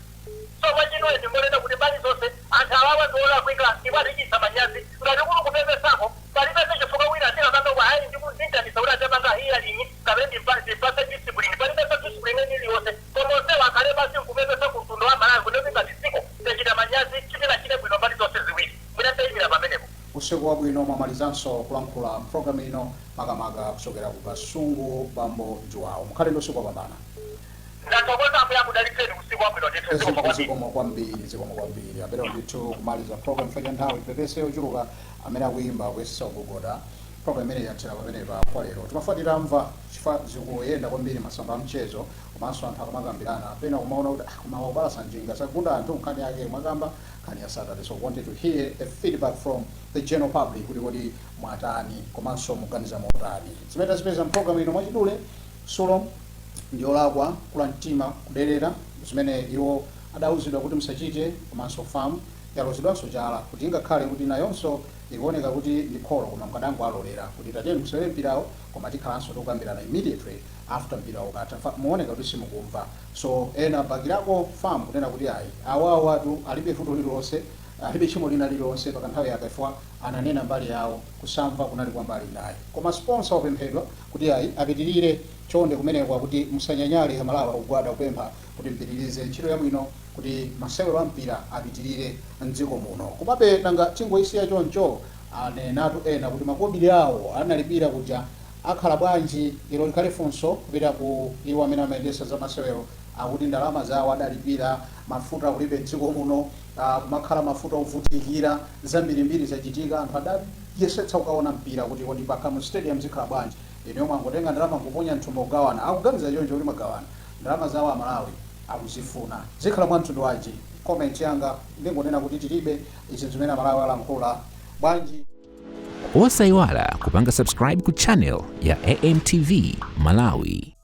Speaker 3: So mwachidule ndingonena kuti mbali zonse anthu awawa ndiolakwika ndipo atichititsa manyazi. Ngati kuli kupepesako, palipese chifukwa wina atikakamba kwa hayi ndikuzintanisa kuti atapanga hearing kapena ndimpase discipline. Palipese discipline iliyonse, koma onsewo akhale basi nkupepesa ku mtundu wa Malawi kuti ngati dziko tachita manyazi, sitinachite bwino mbali zonse ziwiri. Mwina ndayimira pamenepo.
Speaker 1: Usiku wabwino. Mwamalizanso kulankhula mpulogalamu ino, makamaka kuchokera ku Kasungu, bambo Juwawo. Mukhale ndi usiku wapambana.
Speaker 3: Ndathokoza, ambuye akudalitseni. Usiku wabwino ndithu, zikomo kwambiri.
Speaker 1: Zikomo kwambiri, zikomo kwambiri. Aperewo ndithu kumaliza program chifukwa cha nthawi. Pepese ochuluka amene akuyimba kuyesesa kugogoda. Program imene yathera pamenepa kwa lero. Timafuna titamva, chifukwa zikuyenda kwambiri masamba a mchezo, komanso anthu akamakambirana pena kumaona kuti ah, koma wakubalasa njinga sagunda anthu. Nkhani yake mwakamba nkhani ya Saturday, so wanted to hear a feedback from the general public kuti kodi mwatani komanso muganiza motani zimene tazipeza mpulogalamu ino. Mwachidule, Sulom ndiyolakwa kula mtima kuderera zimene iwo adawuzidwa kuti musachite, komanso FAM yalozedwanso chala kuti ingakhale kuti nayonso ikuoneka kuti ndi kholo, koma mkadango alolera kuti tatiyeni musewere mpirawo, koma tikhalanso tikukambirana immediately after mpira ukatha. Muoneka kuti simukumva. So ena bakirako FAM kunena kuti ayi, awawo atu alibe vuto lililonse, alibe tchimo lina lililonse pakanthawi yake, ifwa ananena mbali yawo, kusamva kunali kwa mbali inayi. Koma sponsor wapemphedwa kuti ayi, apitirire chonde kumenekwa kuti musanyanyale. Amalawi akugwada kupempha kuti mpitirize ntchito yabwino kuti masewero a mpira apitirire mdziko muno. Komabe nanga tingoyisiya choncho? Anenatu ena kuti makobiri awo analipira kuja akhala bwanji? Ilo likhale funso kupita ku iwo amene amayendesa za masewero. Akuti ndalama zawo adalipira, mafuta kulibe mdziko muno, kumakhala mafuta ovutikira, zambirimbiri zachitika. Anthu adayesetsa kukaona mpira kuti kodi pa Kamuzu Stadium zikhala bwanji? Ine yomwe angotenga ndalama nkuponya mthumba kugawana, akuganiza choncho kuti magawana ndalama zawo, Amalawi akuzifuna, zikhala mwa mtundu wanji? Comment yanga ndingonena kuti tilibe izi zimene Amalawi alankhula bwanji.
Speaker 5: Osayiwala kupanga subscribe ku channel ya AMTV Malawi.